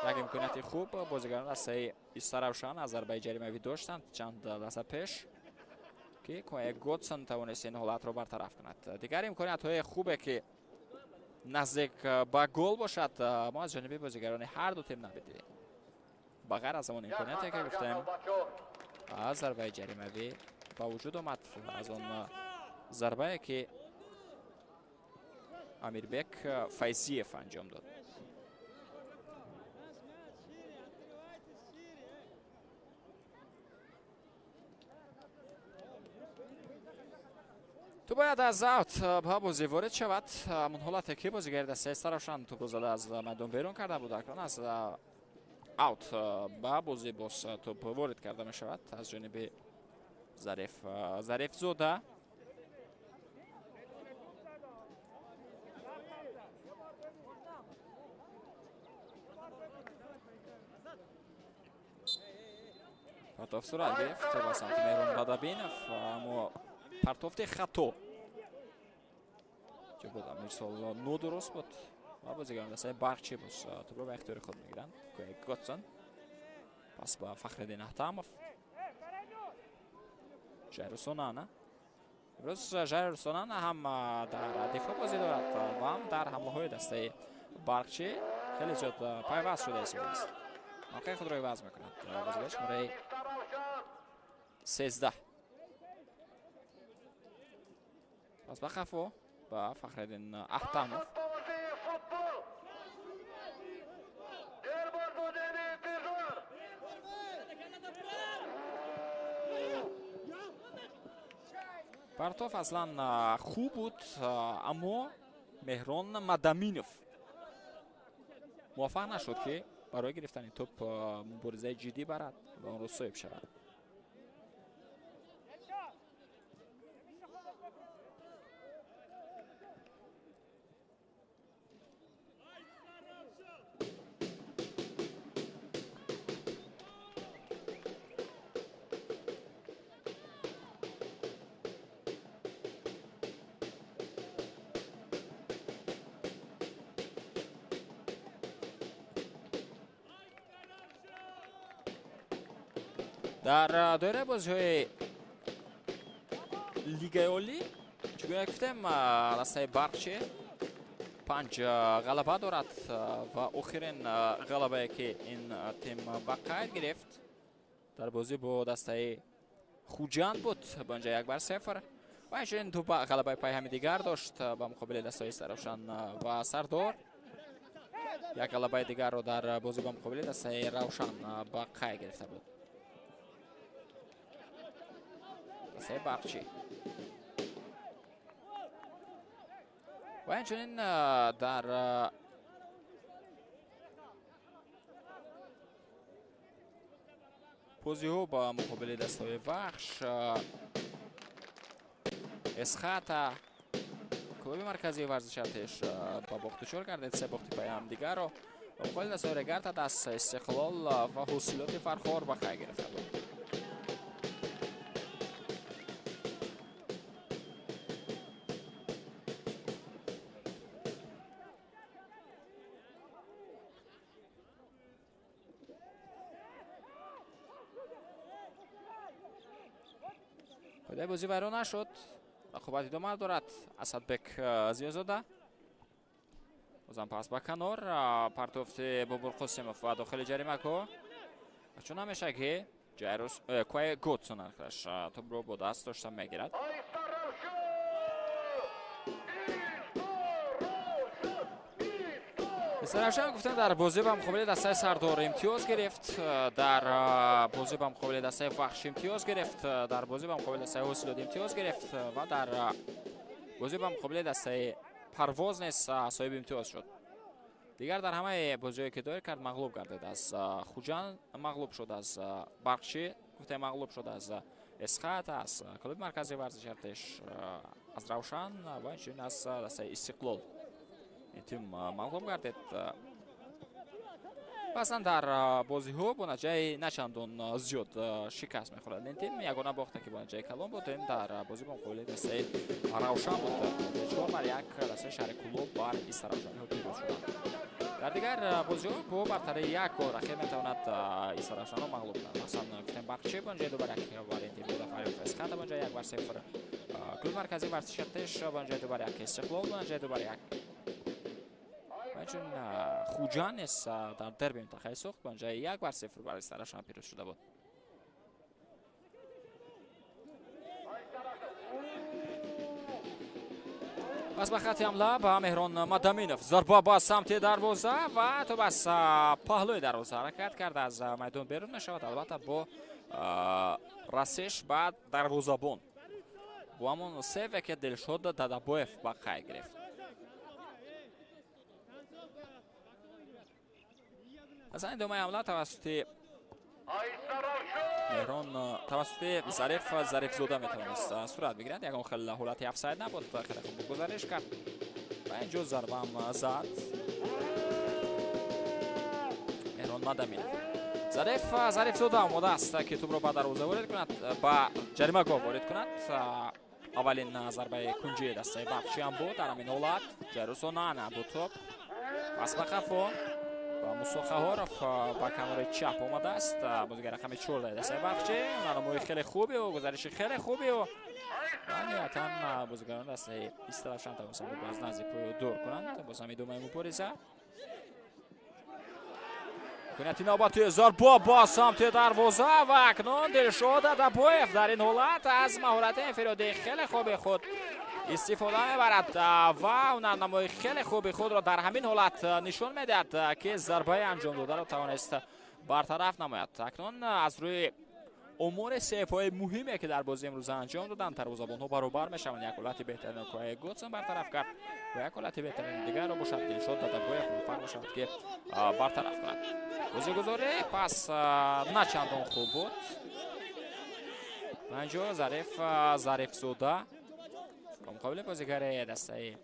Як имконияти хуб бозигарон дастаи Истаравшан аз зарбаи ҷаримавӣ доштанд чанд лаҳза пеш, ки Куае Готсон тавонист ин ҳолатро бартараф кунад. Дигар имкониятҳои хубе, ки наздик ба гол бошад, мо аз ҷониби бозигарони ҳар ду тим набидем. Ба ғайр аз он имконияте, ки гуфтем аз зарбаи ҷаримавӣ ба вуҷуд омад, аз он зарбае, ки Амирбек Файзиев анҷом дод. Тӯб бояд аз аут ба бозӣ ворид шавад. Ҳамон ҳолате, ки бозигари дастаи Истаравшан тӯбро зада аз майдон берун карда буд, акнун аз аут ба бозӣ боз тӯб ворид карда мешавад аз ҷониби Зарифзода. Партофт сурат гирифт ба самти Меҳрон Бадабинов, аммо партофти хато ҷо буд. Амирсол нодуруст буд ва бозигарон дастаи Барқчӣ боз тӯбро ба ихтиёри худ мегиранд. Куе Готсон пас ба Фахриддин Аҳтамов. Жайрус Онана. Имрӯз Жайрус Онана ҳам дар дифоъ бозӣ дорад ва ҳам дар ҳамлаҳои дастаи Барқчӣ хеле зиёд пайваст шуда истодааст. Мавқеи худро иваз мекунад. Бозигари шумораи 13. Пас ба қафо ба Фахриддин Аҳтамов. Партов аслан хуб буд, аммо Меҳрон Мадаминов муваффақ нашуд, ки барои гирифтани тӯп муборизаи ҷиддӣ барад ва онро соҳиб шавад. Дар доираи бозиҳои Лигаи Олӣ, чӣ гуна гуфтем, дастаи Барқчӣ 5 ғалаба дорад ва охирин ғалабае, ки ин тим ба қайд гирифт, дар бозӣ бо дастаи Хуҷанд буд бо инҷа 1-0 ва инчунин ду ғалабаи пайҳами дигар дошт ба муқобили дастаи Саравшан ва Сардор. Як ғалабаи дигарро дар бозӣ ба муқобили дастаи Равшан ба қайд гирифта буд. Дастаи Барқчӣ. Ва инчунин дар бозиҳо ба муқобили дастаҳои Вахш, Эсхата, клуби марказии варзиши Артеш ба бохт дучор гардид, 3 бохти пайҳам дигарро ба муқобили дастаҳои Регарта, даст Истиқлол ва Ҳосилоти Фархор ба қайд гирифта буд. Қоидаи бозӣ вайрон нашуд. Рақобат идома дорад. Асадбек Зиёзода. Бозам пас ба канор. Партофти Бобур Қосимов ва дохили ҷаримагоҳ. Чун ҳамеша ки Ҷайрус Куай Годсон архаш тӯбро бо даст дошта мегирад. Истаравшан гуфтем дар бозӣ ба муқобили дастаи Сардор имтиёз гирифт, дар бозӣ ба муқобили дастаи Вахш имтиёз гирифт, дар бозӣ ба муқобили дастаи Ҳосилот имтиёз гирифт ва дар бозӣ ба муқобили дастаи Парвоз низ соҳиби имтиёз шуд. Дигар дар ҳамаи бозиҳое ки доир кард мағлуб гардид. Аз Хуҷанд мағлуб шуд, аз Барқчӣ гуфтем мағлуб шуд, аз Эсхат, аз клуби марказии варзиши Артеш, аз Равшан ва инчунин аз дастаи Истиқлол. Ин тим мағлуб гардид. Баъзан дар бозиҳо бо натиҷаи начандон зиёд шикаст мехӯрад. Ин тим ягона бохта, ки бо натиҷаи калон буд, ин дар бозӣ бо муқобили дастаи Равшан буд. 4-1 дастаи шаҳри Кӯлоб бар Истаравшаниҳо пирӯз шуданд. Дар дигар бозиҳо бо бартарии як гол рақиб метавонад Истаравшанро мағлуб кунад. Масалан, гуфтем Барқчӣ бо натиҷаи 2-1 бар ин тим Музаффаров, Эсхата бо натиҷаи 1-0, клуби марказии варзиши Артеш бо натиҷаи 2-1, Истиқлол бо натиҷаи 2-1. Чун Хуҷанд низ дар дерби минтақаи Суғд бо натиҷаи 1-0 бар Истаравшан пирӯз шуда буд. Пас ба хатти ҳамла ба Меҳрон Мадаминов. Зарба ба самти дарвоза ва тӯп аз паҳлӯи дарвоза ҳаракат кард, аз майдон берун мешавад, албатта бо расиш ба дарвозабон. Бо ҳамон севе ки Дилшод Дадабоев ба қайд гирифт. Аз идомаи ҳамла тавассути Меҳрон, тавассути Зариф Зарифзода метавонист сурат бигирад. Ягон хел ҳолати офсайд набуд, хеле хуб гузариш кард ва инҷо зарбаам зад Меҳрон Мадаминов. Зариф Зарифзода омода аст, ки тӯбро ба дарвоза ворид кунад, ба ҷаримагоҳ ворид кунад. Аввалин зарбаи кунҷии дастаи Барқчӣ ҳам буд дар ҳамин ҳолат. Ҷайрус Онана бо тӯб пас ба қафо Мусо Қаҳоров ба канори чап омадааст. Бозигар рақами 14 дастаи Барқчӣ. Ҳунарнамои хеле хуби ӯ, гузариши хеле хуби ӯ ва ниҳоятан бозигарон дастаи Истаравшан тавонистанд аз назди пои ӯ дур кунанд. Боз ҳам идомаи мубориза. Имконияти навбати зарба ба самти дарвоза ва акнун Дилшод Дадабоев дар ин ҳолат аз маҳорати инфиродии хеле хуби худ истифода мебарад ва ҳунарнамои хеле хуби худро дар ҳамин ҳолат нишон медиҳад, ки зарбаи анҷом додаро тавонист бартараф намояд. Акнун аз рӯи умури сейфҳои муҳиме, ки дар бозии имрӯза анҷом доданд, дарвозабонҳо баробар мешаванд. Як ҳолати беҳтарин Коя Готсон бартараф кард ва як ҳолати беҳтарини дигарро бошад Дилшод Дадабоев муваффақ мешавад, ки бартараф кунад. Бозигузорӣ пас на чандон хуб буд. Инҷо Зариф Зарифзода ба муқобили бозигари дастаи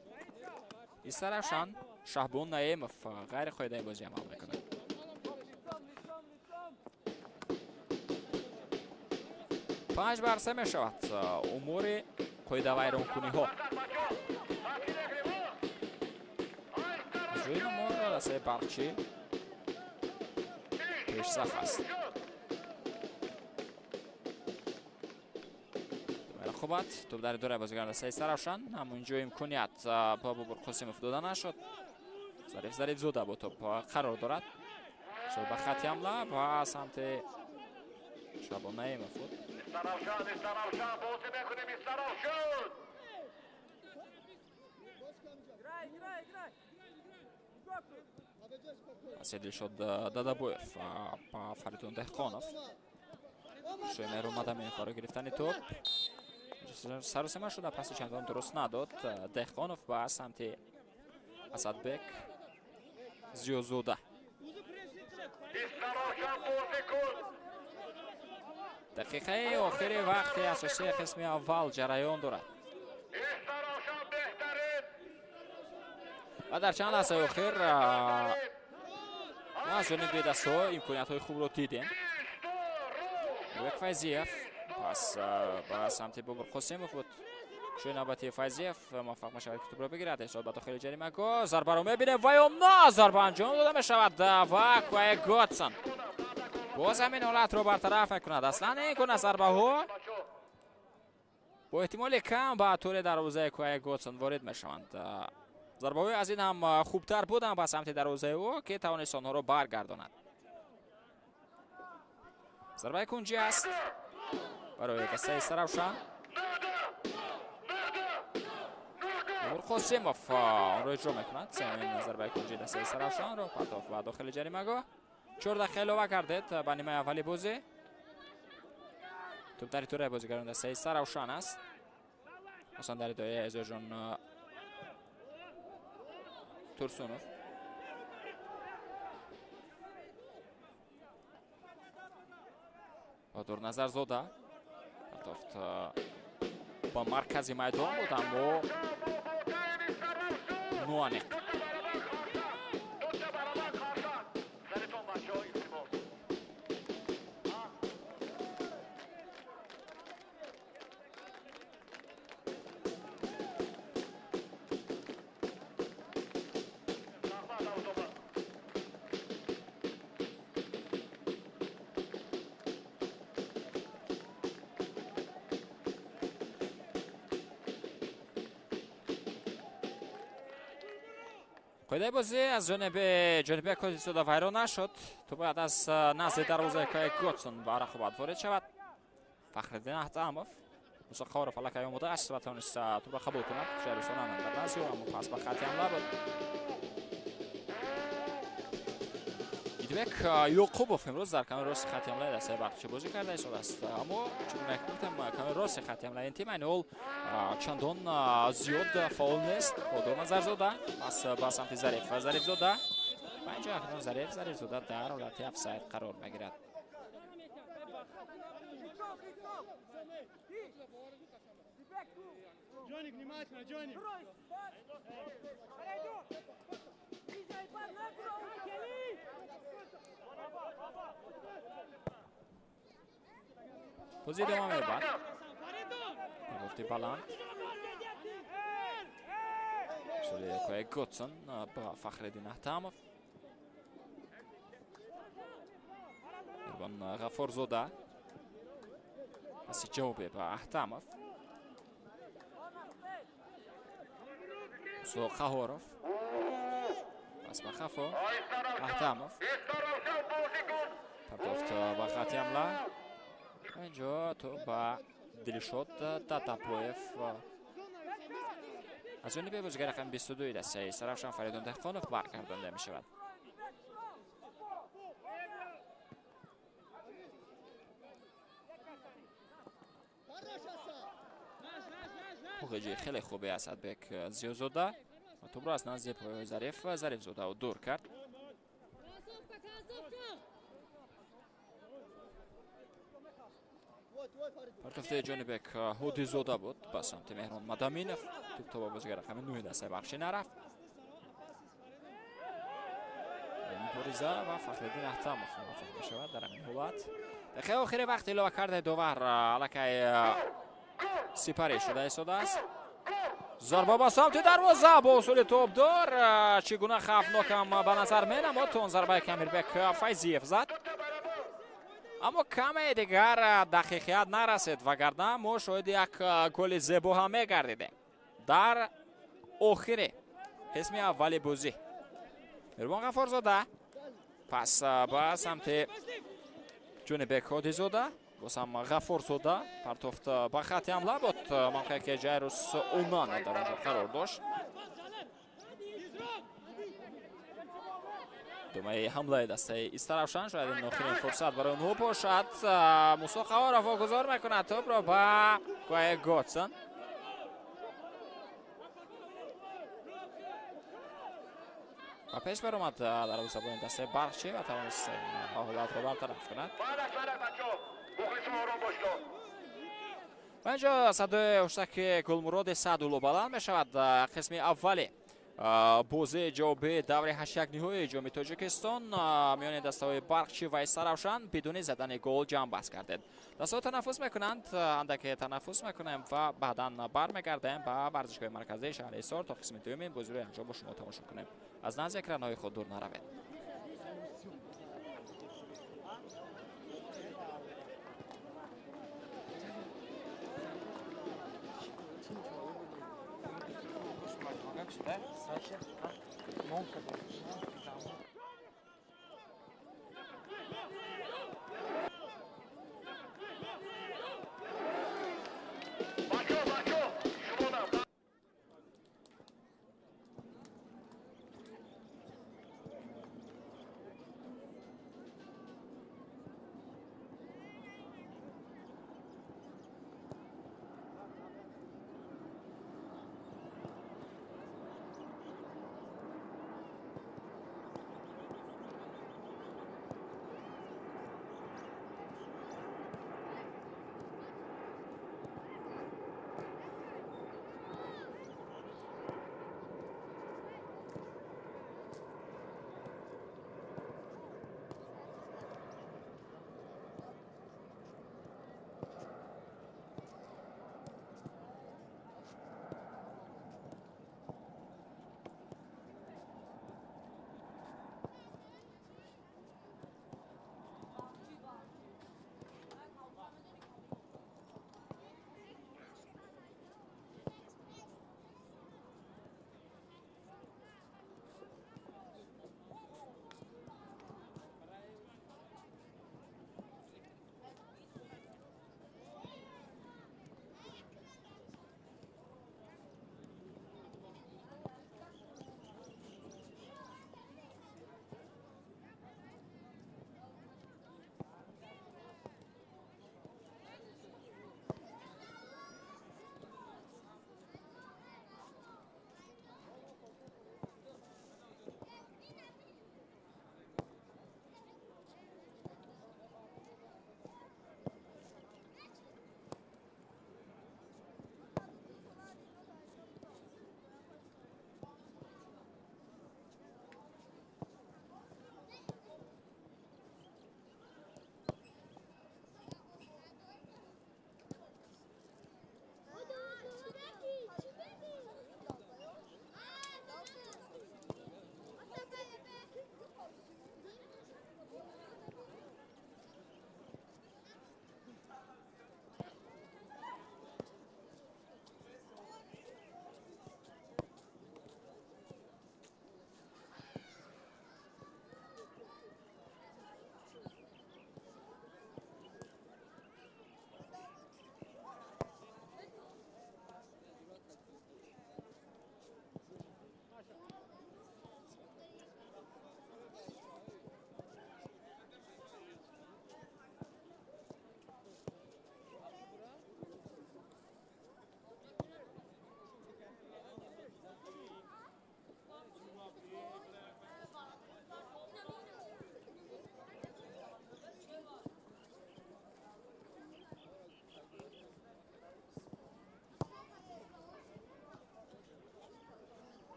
Истаравшан Шаҳбон Наимов ғайриқоидаи бозӣ амал мекунад. 5-3 мешавад умури қоидавайронкуниҳо. Аз рӯи номор дастаи Барқчӣ пешсаф аст. Рақобат топ дар идораи бозигарон дастаи Истаравшан. Ҳамонҷо имконият ба Бобур Қосимов дода нашуд. Зариф Зарифзода бо топ қарор дорад. Шуд ба хати ҳамла ба самти Шаҳбон Наимов буд. Истаравшан, бозӣ мекунем, Истаравшан! Паси Дилшод Дадабоев ба Фаридун Деҳқонов. Шои омада мехоҳад гирифтани топ. Саросема шуда, паси чандон дуруст надод. Деҳқонов ба самти Асадбек Зиёзода. Дақиқаи охири вақти асосии қисми аввал ҷараён дорад. Ва дар чанд лаҳзаи охир мо аз ҷониби дастаҳо имкониятҳои хубро дидем. Бек Файзиев пас ба самти Бобур Қосимов буд. Шӯи навбати Файзиев муваффақ мешавад, ки тӯбро бигирад. Ирсол ба дохили ҷаримагоҳ. Зарбаро мебинем ва ё на, зарба анҷом дода мешавад ва Куае Готсон боз ҳамин ҳолатро бартараф мекунад. Аслан ин гуна зарбаҳо бо эҳтимоли кам ба тури дарвозаи Куае Готсон ворид мешаванд. Зарбаҳои аз ин ҳам хубтар буданд ба самти дарвозаи ӯ, ки тавонист онҳоро баргардонад. Зарбаи кунҷӣ аст барои дастаи Истаравшан. Бобур Қосимов онро иҷро мекунад. Сеюмин зарбаи кунҷии дастаи Истаравшанро партофт ба дохили ҷаримагоҳ. 4 дақиқа илова кардед ба нимаи аввали бозӣ. Топ дар итораи бозигарон дастаи Истаравшан аст. Осон дар идораи Эзоҷон Турсунов. Бодур Назарзода партофт ба маркази майдон буд, аммо ноаниқ. Қоидаи бозӣ аз ҷониби Ҷонибек Ҳодисода вайрон нашуд. Тӯб бояд аз назди дарвозаи Куае Готсон ба рақобат ворид шавад. Фахриддин Аҳтамов. Мусо Қаҳоров аллакай омода аст ва тавонист тӯбро қабул кунад. Шаҳристон дар назди ӯ, аммо пас ба хати ҳамла буд. Идбек Ёқубов имрӯз дар канори рости хати ҳамлаи дастаи Барқчӣ бозӣ карда истодааст. Аммо чунон ки гуфтам, канори рости хати ҳамлаи ин тим айни ҳол чандон зиёд фаъол нест. Бодур Назарзода пас ба самти Зариф Зарифзода ва инҷо акнун Зариф Зарифзода дар ҳолати офсайд қарор мегирад. Бозӣ идома меёбад. Гуфти баланд. Сули Куае Готсон ба Фахриддин Аҳтамов. Меҳрубон Ғаффорзода. Паси ҷавобе ба Аҳтамов. Мусо Қаҳоров. Пас ба хафо. Аҳтамов. Партофт ба хати ҳамла. Инҷо тӯб ба Дилшод Татапоев. Аз ҷониби бозигари рақами 22 дастаи Истаравшан Фаридун Деҳқонов баргардонда мешавад. Ҳуҷҷи хеле хубе Асадбек Зиёзода ва тӯбро аз назди поёи Зарифзода дур кард. Партофтаи Ҷонибек Ҳудизода буд ба самти Меҳрон Мадаминов. Тӯб то ба бозигари рақами 9 дастаи Барқчӣ нарафт. Мубориза ва Фахриддин Аҳтамов муваффақ мешавад дар ҳамин ҳолат. Дақиқаи охири вақт илова кардаи довар аллакай сипарӣ шуда истодааст. Зарба ба самти дарвоза бо усули тӯбдор. Чӣ гуна хавфнокам ба назар менамуд. Он зарбае ки Амирбек Файзиев зад. Аммо каме дигар дақиқият нарасид, вагарна мо шоҳиди як голи зебо ҳам мегардидем дар охири қисми аввали бозӣ. Меҳрубон Ғаффорзода пас ба самти Ҷонибек Ҳодизода, боз ҳам Ғаффорзода партофт ба хати ҳамла буд, мавқее ки Ҷайрус Унана дар онҷо қарор дошт. Думаи ҳамлаи дастаи Истаравшан шояд ин охирин фурсат барои онҳо бошад. Мусо Қаҳоров вогузор мекунад тӯбро ба Куае Готсон. Ба пеш баромад дарвозабони дастаи Барқчӣ ва тавонист ҳолатро бартараф кунад. Ва инҷо садои ҳуштаки Гулмуроди Саъдулло баланд мешавад. Қисми аввали бозии ҷавобии даври 8-ниҳоии ҷоми Тоҷикистон миёни дастаҳои Барқчӣ ва Истаравшан бидуни задани гол ҷамъбаст кардед. Дастаҳо танаффус мекунанд, андаке танаффус мекунем ва баъдан бармегардем ба варзишгоҳи марказии шаҳри Ҳисор то қисми дуюми бозиро якҷо бо шумо тамошо кунем. Аз назди экранҳои худ дур наравед.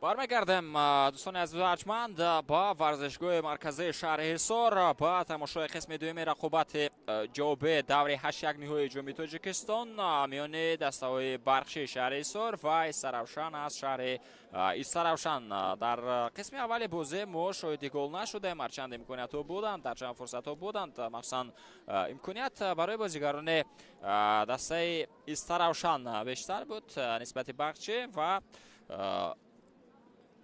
Бармегардем, дӯстони азизу арҷманд, ба варзишгоҳи марказии шаҳри Ҳисор ба тамошои қисми дуюми рақобати ҷавобии даври 8-1 ниҳоии Ҷоми Тоҷикистон миёни дастаҳои Барқчии шаҳри Ҳисор ва Истаравшан аз шаҳри Истаравшан. Дар қисми аввали бозӣ мо шоҳиди гол нашудем, ҳарчанд имкониятҳо буданд, дар чанд фурсатҳо буданд, махсусан имконият барои бозигарони дастаи Истаравшан бештар буд нисбати Барқчӣ ва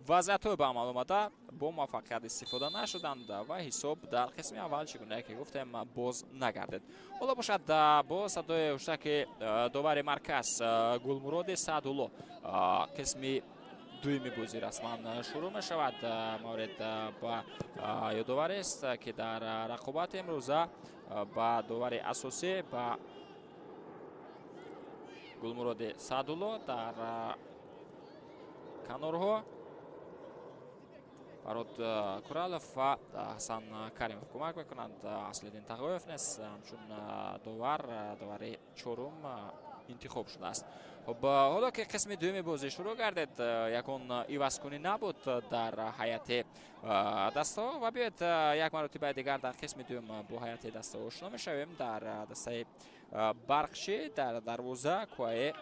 вазъиятҳои ба амал омада бо муваффақият истифода нашуданд ва ҳисоб дар қисми аввал, чӣ гуна ки гуфтем, боз нагардид. Ҳоло бошад, бо садои ҳуштаки довари марказ Гулмуроди Саъдулло қисми дуюми бозӣ расман шурӯъ мешавад. Маврид ба ёдоварист, ки дар рақобати имрӯза ба довари асосӣ ба Гулмуроди Саъдулло дар канорҳо Фарод Куралов ва Ҳасан Каримов кӯмак мекунанд. Аслиддин Тағоев низ ҳамчун довар, довари чорум интихоб шудааст. Хуб, ҳоло ки қисми дуюми бозӣ шурӯъ гардид, ягон ивазкунӣ набуд дар ҳайати дастаҳо ва биёед як маротибаи дигар дар қисми дуюм бо ҳайати дастаҳо ошно мешавем. Дар дастаи Барқчӣ дар дарвоза Куае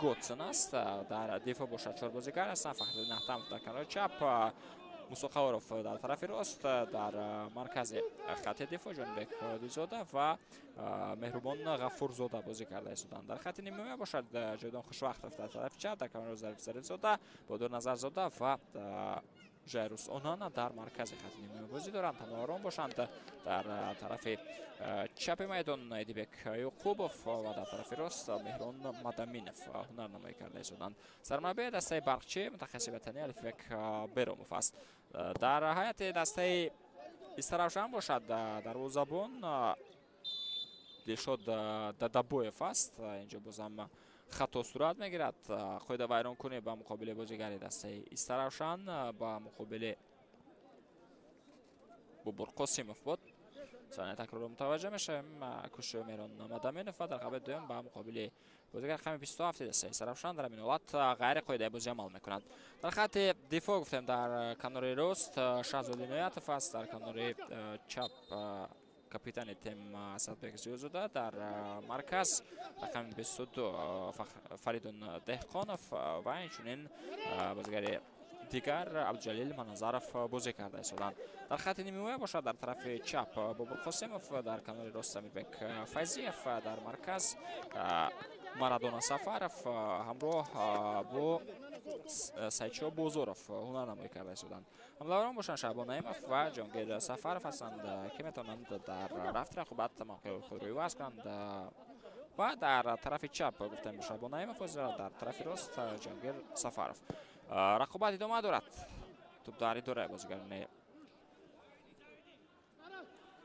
Готсон аст, дар дифоъ бошад чор бозигар ҳастанд: Фахриддин Аҳтамов дар канори чап, Мусо Қаворов дар тарафи рост, дар маркази хати дифоъ Ҷонибек Ҳодизода ва Меҳрубон Ғафурзода бозӣ карда истоданд. Дар хати нимҳимоя бошад Ҷовидон Хушвақтов дар тарафи чап, дар канори Зариф Зарифзода, Бодур Назарзода ва Жайрус Онана дар маркази хати нимҳимоя бозӣ доранд. Ҳамроҳон бошанд дар тарафи чапи майдон Эдибек Ёқубов ва дар тарафи рост Меҳрон Мадаминов ҳунарнамоӣ карда истоданд. Сармураббии дастаи Барқчӣ мутахассиси ватанӣ Алифбек Беромов аст. Дар ҳайати дастаи Истаравшан бошад дарвозабон Дилшод Дадабоев аст. Инҷо бозам хато сурат мегирад. Қоида вайронкунӣ ба муқобили бозигари дастаи Истаравшан ба муқобили Бобур Қосимов буд. Саҳнаи такрорро мутаваҷҷӯҳ мешавем. Кӯшиши Меҳрон Мадаминов ва дар қабли дуюм ба муқобили бозигар рақами 27 дастаи Истаравшан дар ҳамин ҳолат ғайриқоидаи бозӣ амал мекунад. Дар хати дифоъ гуфтем, дар канори рост Шаҳзод Иноятов аст, дар канори чап капитани тим Асадбек Зиёзода, дар марказ рақами 22 Фаридун Деҳқонов ва инчунин бозигари дигар Абдуҷалил Маназаров бозӣ карда истоданд. Дар хати нимҳимоя бошад дар тарафи чап Бобур Қосимов, дар канори рост Амирбек Файзиев, дар марказ Марадона Сафаров ҳамроҳ бо Сайдшоҳ Бозоров ҳунарнамоӣ карда истоданд. Ҳамлаварон бошанд Шаҳбон Наимов ва Ҷонгир Сафаров ҳастанд, ки метавонанд дар рафти рақобат мавқеи худро иваз кунанд. Ва дар тарафи чап гуфтем Шаҳбон Наимов, дар тарафи рост Ҷонгир Сафаров. Рақобат идома дорад. Туп дар идораи бозигарони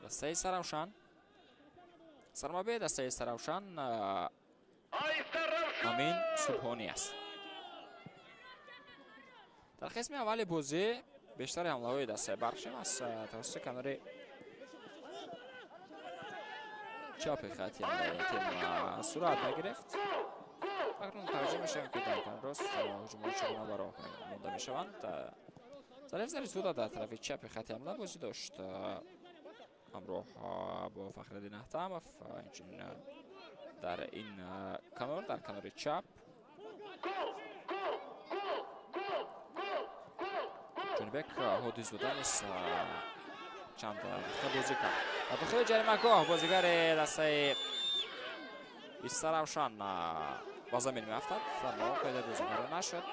дастаи Саравшан. Сармураббии дастаи Саравшан Амин Субҳонӣ аст. Дар қисми аввали бозӣ бештари ҳамлаҳои дастаи Барқчӣ аз тавассути канори чапи хати ҳамлаи тим сурат мегирифт. Акнун таваҷҷӯҳ мешавем, ки дар канори рост ҳуҷумҳо чӣ гуна ба роҳ монда мешаванд. Зариф Зарифзода дар тарафи чапи хати ҳамла бозӣ дошт ҳамроҳ бо Фахриддин Аҳтамов. Инчунин дар ин канор, дар канори чап Ҷонибек Ҳодизода низ чанд дақиқа бозӣ кард. Дар дохили ҷаримагоҳ бозигари дастаи Истаравшан ба замин меафтад, аммо қоидаи бозигаро нашуд.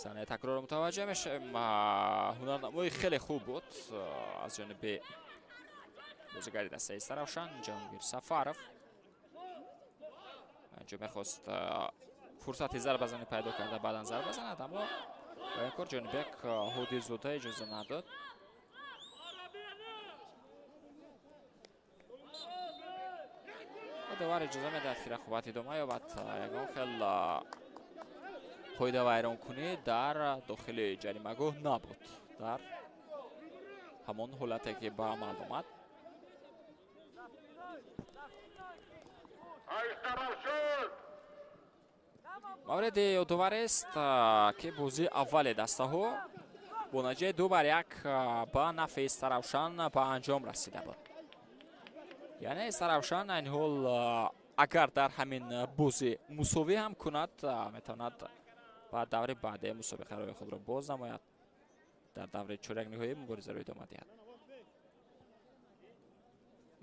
Саҳнаи такрорро мутаваҷҷеҳ мешавем. Ҳунарнамои хеле хуб буд аз ҷониби бозигари дастаи Саравшан Ҷаҳонгир Сафаров. Инҷо мехост фурсати зарбазанӣ пайдо карда, баъдан зарба занад, аммо ба ин кор Ҷонибек Ҳодизода иҷоза надод. Довар иҷоза медиҳад, ки рақобат идома ёбад. Ягон хел қоидавайронкунӣ дар дохили ҷаримагоҳ набуд дар ҳамон ҳолате ки ба амал омад. Мавриди ёдоварест, ки бозии аввали дастаҳо бо натиҷаи 2-1 ба нафъи Саравшан ба анҷом расида буд. Яъне Саравшан айни ҳол агар дар ҳамин бозӣ мусовӣ ҳам кунад, метавонад ба даври баъдии мусобиқа роҳи худро боз намояд, дар даври чорякниҳоӣ муборизаро идома диҳад.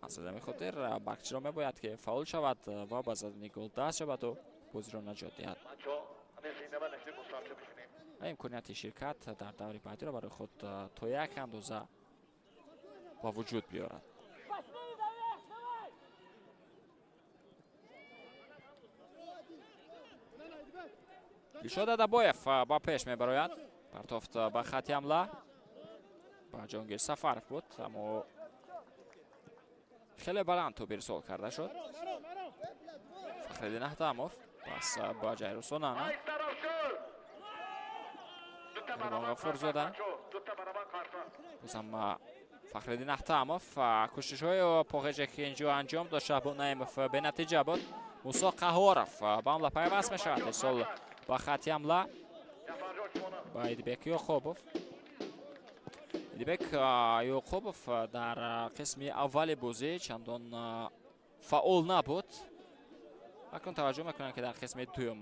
Аз ҳамин хотир Барқчиро мебояд, ки фаъол шавад ва ба задани гол даст шаваду бозиро наҷот диҳад ва имконияти ширкат дар даври баъдиро барои худ то як андоза ба вуҷуд биёрад. Дилшод Адабоев ба пеш мебарояд. Партофт ба хати ҳамла ба Ҷонгир Сафаров буд, аммо хеле баланд тӯб ирсол карда шуд. Фахриддин Аҳтамов пас ба Ҷайрусонана. Меҳрибон Ғафурзода. Бозам Фахриддин Аҳтамов. Кӯшишҳои поғеҷе ки инҷо анҷом дошт Шаҳбон Наимов бенатиҷа буд. Мусо Қаҳоров ба ҳамла пайваст мешавад. Ирсол ба хати ҳамла ба Идибек Ёқубов. Идибек Ёқубов дар қисми аввали бозӣ чандон фаъол набуд. Акнун таваҷҷӯҳ мекунам, ки дар қисми дуюм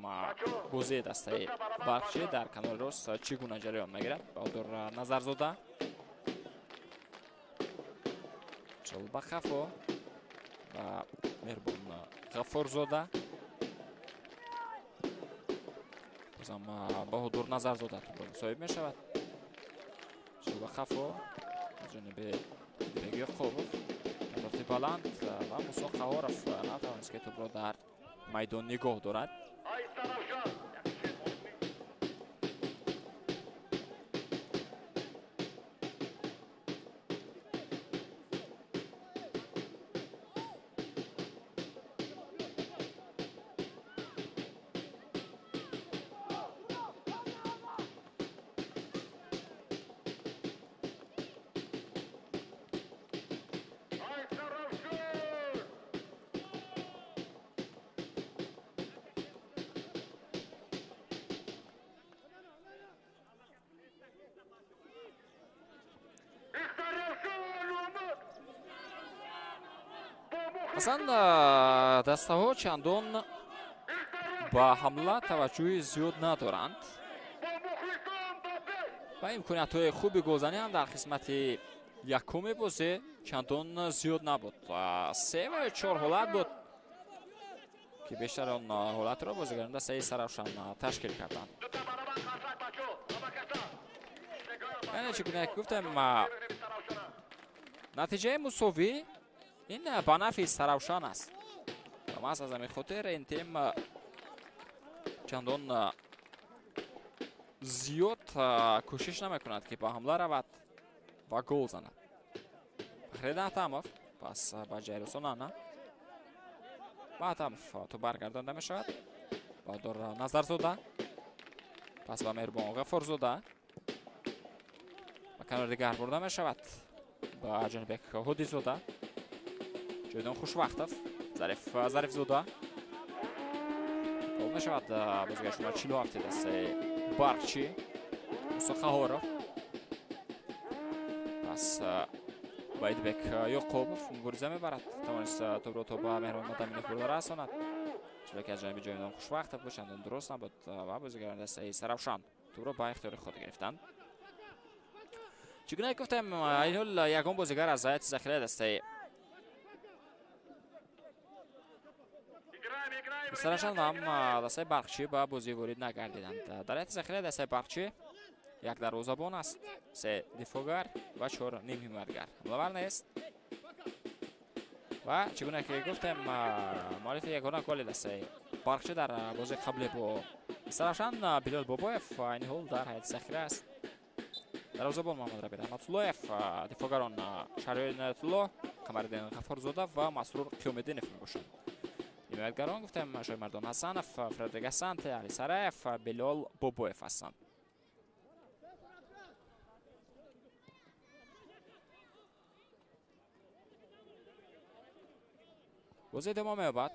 бозии дастаи Барқчӣ дар канори рост чӣ гуна ҷараён мегирад. Баҳодур Назарзода. Чол ба хафо ба Меҳрибон Ғафурзода. Бозам Баҳодур Назарзода тӯбро соҳиб мешавад. Чол ба хафо аз ҷониби Идибек Ёқубов. Партофти баланд ва Мусо Қаҳоров натавонист, ки тӯбро дар майдон нигоҳ дорад. Аслан дастаҳо чандон ба ҳамла таваҷҷӯҳи зиёд надоранд. Ва имкониятҳои хуби голзанӣ ҳам дар қисмати якуми бозӣ чандон зиёд набуд. Се ва ё чор ҳолат буд, ки бештар он ҳолатро бозигарони дастаи Саравшан ташкил карданд. Яъне чӣ гуна ки гуфтем, натиҷаи мусовӣ ин ба нафъи Саравшан аст. Ва маҳз аз ҳамин хотир ин тим чандон зиёд кӯшиш намекунад, ки ба ҳамла равад ва гол занад. Фахриддин Аҳтамов пас ба Ҷайрусон Ана. Ба Аҳтамов тӯб баргардонда мешавад. Баҳодур Назарзода пас ба Меҳрубон Ғаффорзода, ба канори дигар бурда мешавад ба Ҷонибек Ҳодизода, Ҷовидон Хушвақтов, Зарифзода. Гол мешавад бозигари шумораи 47 дастаи Барқчӣ Мусо Қаҳоров. Пас Баидбек Ёқубов мубориза мебарад, тавонист тӯбро то ба Меҳрон Мадаминов бурда расонад. Чунки аз ҷониби Ҷовидон Хушвақтов буд, чандон дуруст набуд ва бозигарони дастаи Саравшан тӯбро ба ихтиёри худ гирифтанд. Чӣ гуна гуфтем, ин ҳол ягон бозигар аз ҳайати захираи дастаи Саравшан ва ҳам дастаи Барқчӣ ба бозӣ ворид нагардиданд. Дар ҳайати захираи дастаи Барқчӣ як дарвозабон аст, се дифоъгар ва чор нимҳимоятгар. Ҳамлавар нест. Ва чӣ гуна ки гуфтем, муаллифи ягона голи дастаи Барқчӣ дар бозии қаблӣ бо Саравшан Билол Бобоев ин ҳол дар ҳайати захира аст. Дарвозабон Муҳаммад Рабӣ Раҳматуллоев, дифоъгарон Шаҳриёр Иноятулло, Қамариддин Ғаффорзода ва Масрур Қиёмиддинов мебошанд. Ҳимоятгарон гуфтем Шоҳимардон Ҳасанов, Фредерик Асанте, Али Сараев, Билол Бобоев ҳастанд. Бозӣ идома меёбад.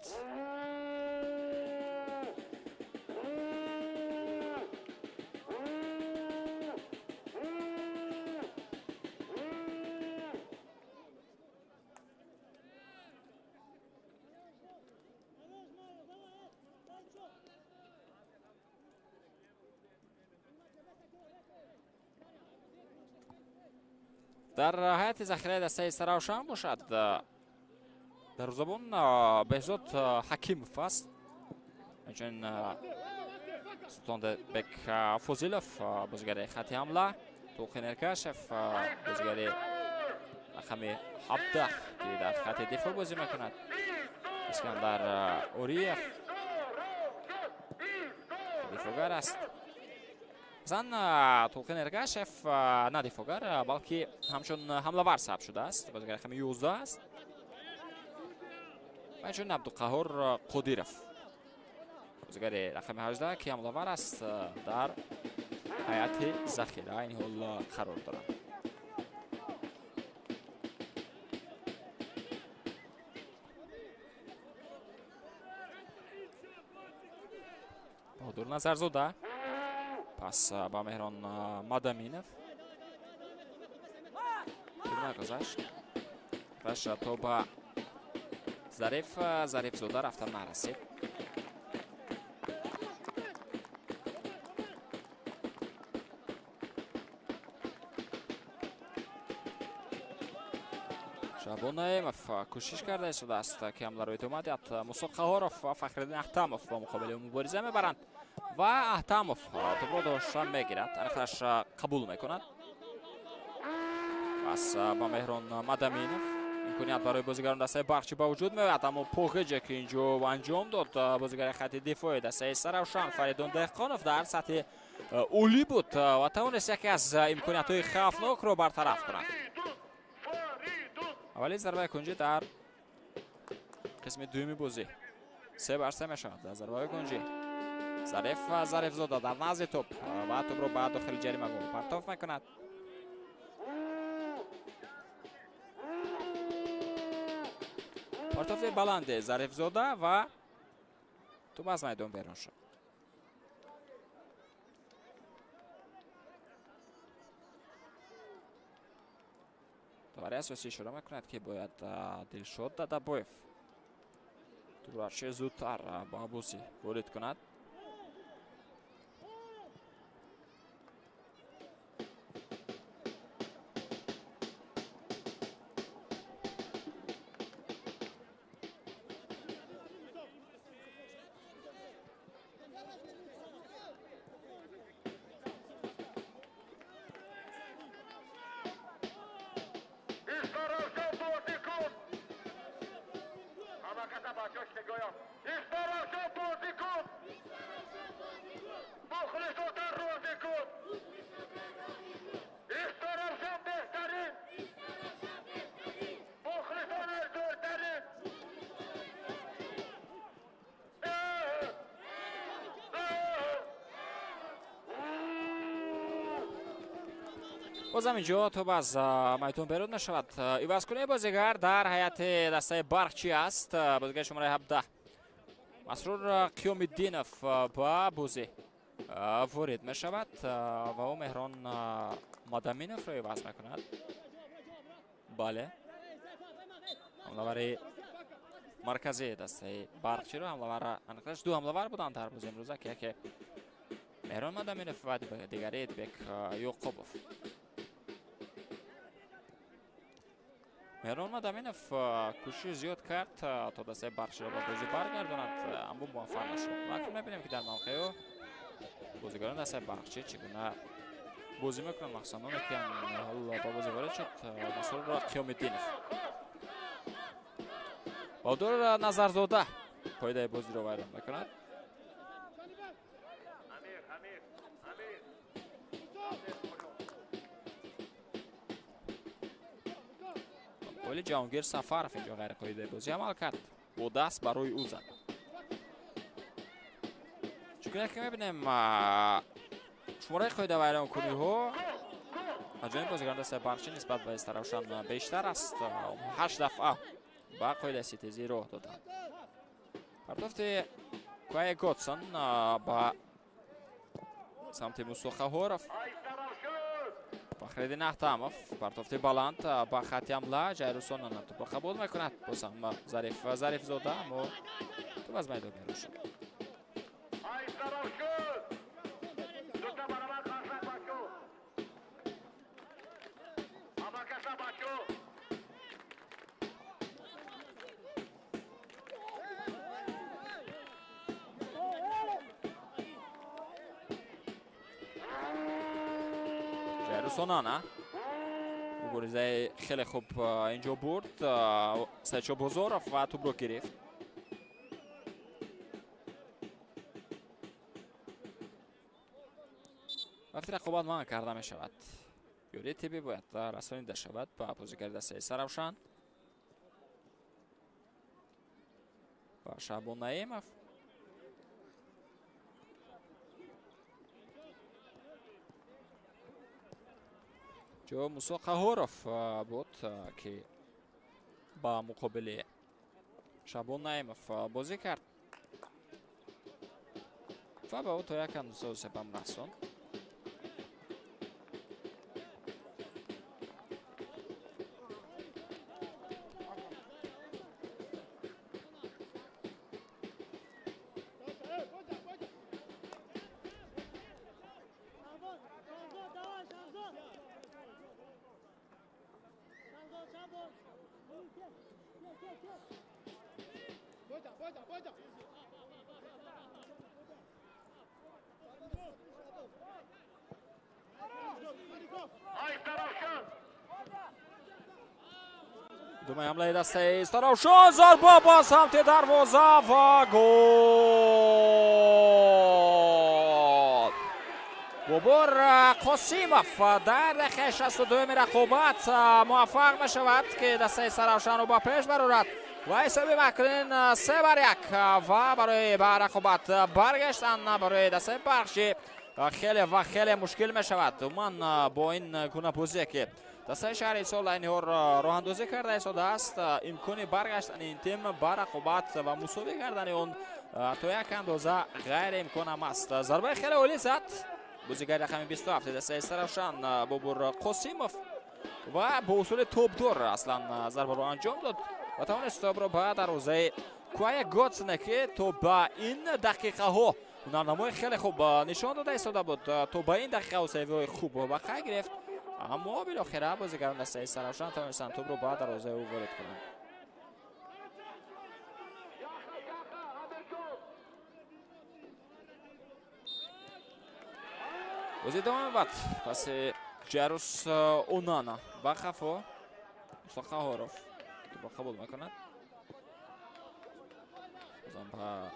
Дар ҳайати захираи дастаи Саравшан бошад дарвозабон Беҳзод Ҳакимов аст. Инчунин Султонбек Фозилов бозигари хати ҳамла, Тулқин Эргашев бозигари рақами 17, ки дар хати дифоъ бозӣ мекунад, Искандар Ориев дифоъгар аст. Масалан, Тулқин Эргашев на дифоъгар, балки ҳамчун ҳамлавар сабт шудааст, бозигари рақами 11 аст. Ва инчунин Абдуқаҳор Қодиров бозигари рақами 18, ки ҳамлавар аст, дар ҳайати захира ин ҳол қарор дорад. Баҳодур Назарзода пас ба Меҳрон Мадаминов гузашт, то ба Зарифзода рафта нарасид. Шаҳбон Наимов кӯшиш карда истодааст, ки ҳамларо идома диҳад. Мусо Қаҳоров ва Фахриддин Аҳтамов ба муқобили ӯ мубориза мебаранд ва Аҳтамов тӯбро дошта мегирад, аниқтараш қабул мекунад. Пас ба Меҳрон Мадаминов имконият барои бозигарон дастаи Барқчӣ ба вуҷуд меояд, аммо поғиҷе ки инҷо анҷом дод бозигари хати дифои дастаи Саравшан Фаридун Деҳқонов дар сатҳи олӣ буд ва тавонист яке аз имкониятҳои хавфнокро бартараф кунад. Аввалин зарбаи кунҷӣ дар қисми дуюми бозӣ 3-3 мешавад. Дар зарбаи кунҷӣ Зариф ва Зарифзода дар назди тӯб ва тӯбро ба дохили ҷаримагоҳ партоф мекунад. Партофи баланде Зарифзода ва тӯб аз майдон берун шуд. Довари асосӣ ишора мекунад, ки бояд Дилшод Дадабоев тӯбро ҳарчи зудтар ба бозӣ ворид кунад. Бозам инҷо тӯб аз майдон берун мешавад. Ивазкунии бозигар дар ҳайати дастаи Барқчӣ аст. Бозигари шумораи 17 Масрур Қиёмиддинов ба бозӣ ворид мешавад ва ӯ Меҳрон Мадаминовро иваз мекунад. Бале, ҳамлавари марказии дастаи Барқчиро ҳамлавар аниқтараш ду ҳамлавар буданд дар бозии имрӯза, ки яке Меҳрон Мадаминов ва дигари Эдбек Ёқубов. Меҳрон Мадаминов кӯшиши зиёд кард то дастаи Барқчиро ба бозӣ баргардонад, аммо муваффақ нашуд. Ва акнун мебинем, ки дар мавқеъ ӯ бозигарони дастаи Барқчӣ чӣ гуна бозӣ мекунанд, махсусан оне ки ҳол ба бозӣ ворид шуд Масрур Қиёмиддинов. Баҳодур Назарзода қоидаи бозиро вайрон мекунад. Оли Ҷаҳонгир Сафаров инҷо ғайриқоидаи бозӣ амал кард, бо даст барои ӯ зад. Чунки ки мебинем, шумораи қоидавайронкуниҳо аз ҷониби бозигарони дастаи Барқчӣ нисбат ба Истаравшан бештар аст. 8 дафъа ба қоидаи ситезӣ роҳ доданд. Партофти Куае Готсон ба самти Мусо Қаҳоров. Фахриддин Ахтамов партофти баланд ба хати ҳамла. Ҷайрусон тӯбро қабул мекунад. Боз ҳам Зариф Зарифзода, аммо тӯб аз майдон берун шуд. Ҷайрусонана муборизаи хеле хуб инҷо бурд. Сайчо Бозоров ва тӯбро гирифт. Вақти рақобат манъ карда мешавад. Ёрии тиббӣ бояд расонида шавад ба бозигари дастаи Саравшан ва Шаҳбон Наимов. Ҷо Мусо Қаҳоров буд, ки ба муқобили Шаҳбон Наимов бозӣ кард ва ба ӯ то як андоза осебам расонд. Думаи ҳамлаи дастаи Истаравшан, зарба ба самти дарвоза ва гол! Бобур Қосимов дар дақиқаи 62-ми рақобат муваффақ мешавад, ки дастаи Саравшанро ба пеш барорад ва ҳисоби макрин 3-1 ва барои ба рақобат баргаштан барои дастаи Барқчӣ хеле ва хеле мушкил мешавад. Умуман бо ин гуна бозие, ки дастаи шаҳри Ҳисор айни ҳол роҳандозӣ карда истодааст, имкони баргаштани ин тим ба рақобат ва мусовӣ кардани он то як андоза ғайриимкон ҳам аст. Зарбаи хеле олӣ зад бозигари рақами 27 дастаи Саравшан Бобур Қосимов ва бо усули топдор аслан зарбаро анҷом дод ва тавонист тобро ба дарвозаи Куая Готсне, ки то ба ин дақиқаҳо ҳунарнамои хеле хуб нишон дода истода буд, то ба ин дақиқаҳо саҳифаҳои хуб ба қайд гирифт, аммо билохира бозигарон дастаи Саравшан тавонистанд тӯбро ба дарвозаи ӯ ворид кунанд. Бозӣ идома меёбад. Паси Ҷарус Онана ба қафо Мусо Қаҳоров тӯбро қабул мекунад. Бозам ба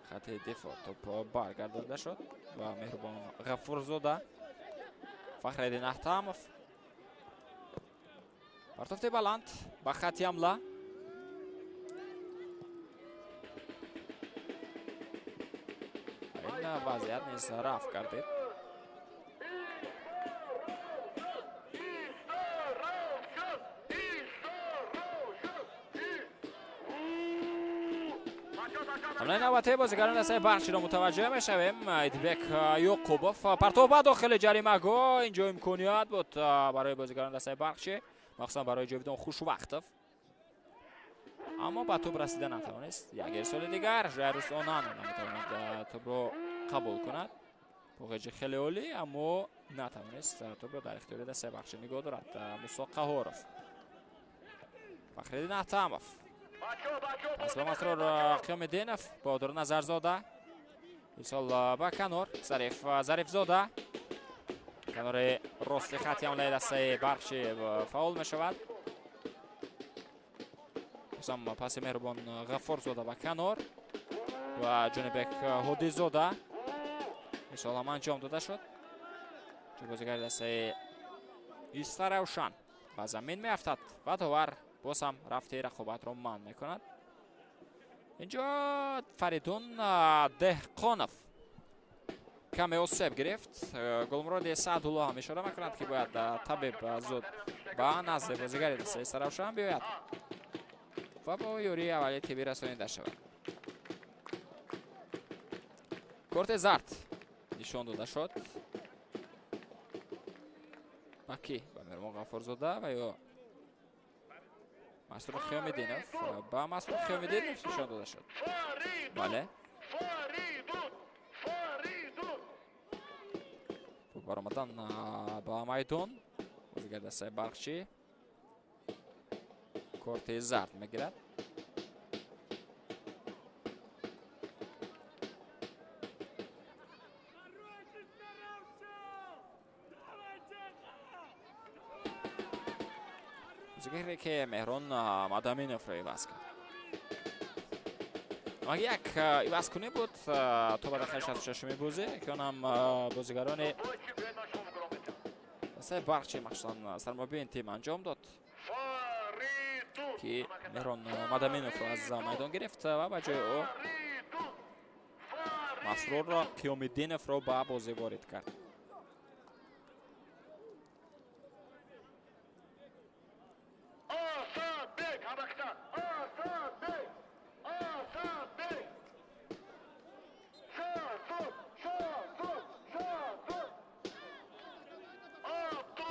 хати дифоъ тӯб баргардонда шуд ва Меҳрубон Ғафурзода, Фахриддин Ахтамов. Партофти баланд ба хати ҳамла. Ин вазъият низ рафт гардид. ҳамлаи навбатии бозигарони дастаи Барқчиро мутаваҷҷеҳ мешавем. Идбек Ёқубов партов ба дохили ҷаримагоҳ. Инҷо имконият буд барои бозигарони дастаи Барқчи, махсусан барои Ҷовидон Хушвақтов, аммо ба тӯб расида натавонист. Як ирсоли дигар Жайрус Онано наметавонад тӯбро қабул кунад. Поғеҷи хеле олӣ, аммо натавонист тӯбро дар ихтиёри дастаи Барқчи нигоҳ дорад. Мусо Қаҳоров, Фахриддин Аҳтамов, пас ба Масрур Қиёмиддинов, Баҳодур Назарзода, ирсол ба канор, Зариф Зарифзода. Канори рости хати ҳамлаи дастаи Барқчи фаъол мешавад. Бозам паси Меҳрубон Ғаффорзода ба канор ва Ҷонибек Ҳодизода. Ирсол ҳам анҷом дода шуд. Бозигари дастаи Истаравшан ба замин меафтад ва довар боз ҳам рафти рақобатро манъ мекунад. Инҷо Фаридун Деҳқонов каме осеб гирифт. Гулмуроди Саъдулло ҳам ишора мекунад, ки бояд табиб зуд ба назди бозигари дастаи Истаравшан биёяд ва бо ёрии аввали тиббӣ расонида шавад. Корти зард нишон дода шуд. Ба кӣ? Ба Меҳрубон Ғаффорзода ва ё Масрур Қиёмиддинов? Ба Масрур Қиёмиддинов нишон дода шуд. Бале. Баромадан ба майдон бозигари дастаи Барқчи корти зард мегирад. Бозигаре ки Меҳрон Мадаминовро иваз кард. Як ивазкунӣ буд то ба дақиқаи 66-уми бозӣ, ки он ҳам бозигарони дастаи Барқчи, махсусан сармураббии ин тим анҷом дод, ки Меҳрон Мадаминовро аз майдон гирифт ва ба ҷои ӯ Масрур Қиёмиддиновро ба бозӣ ворид кард.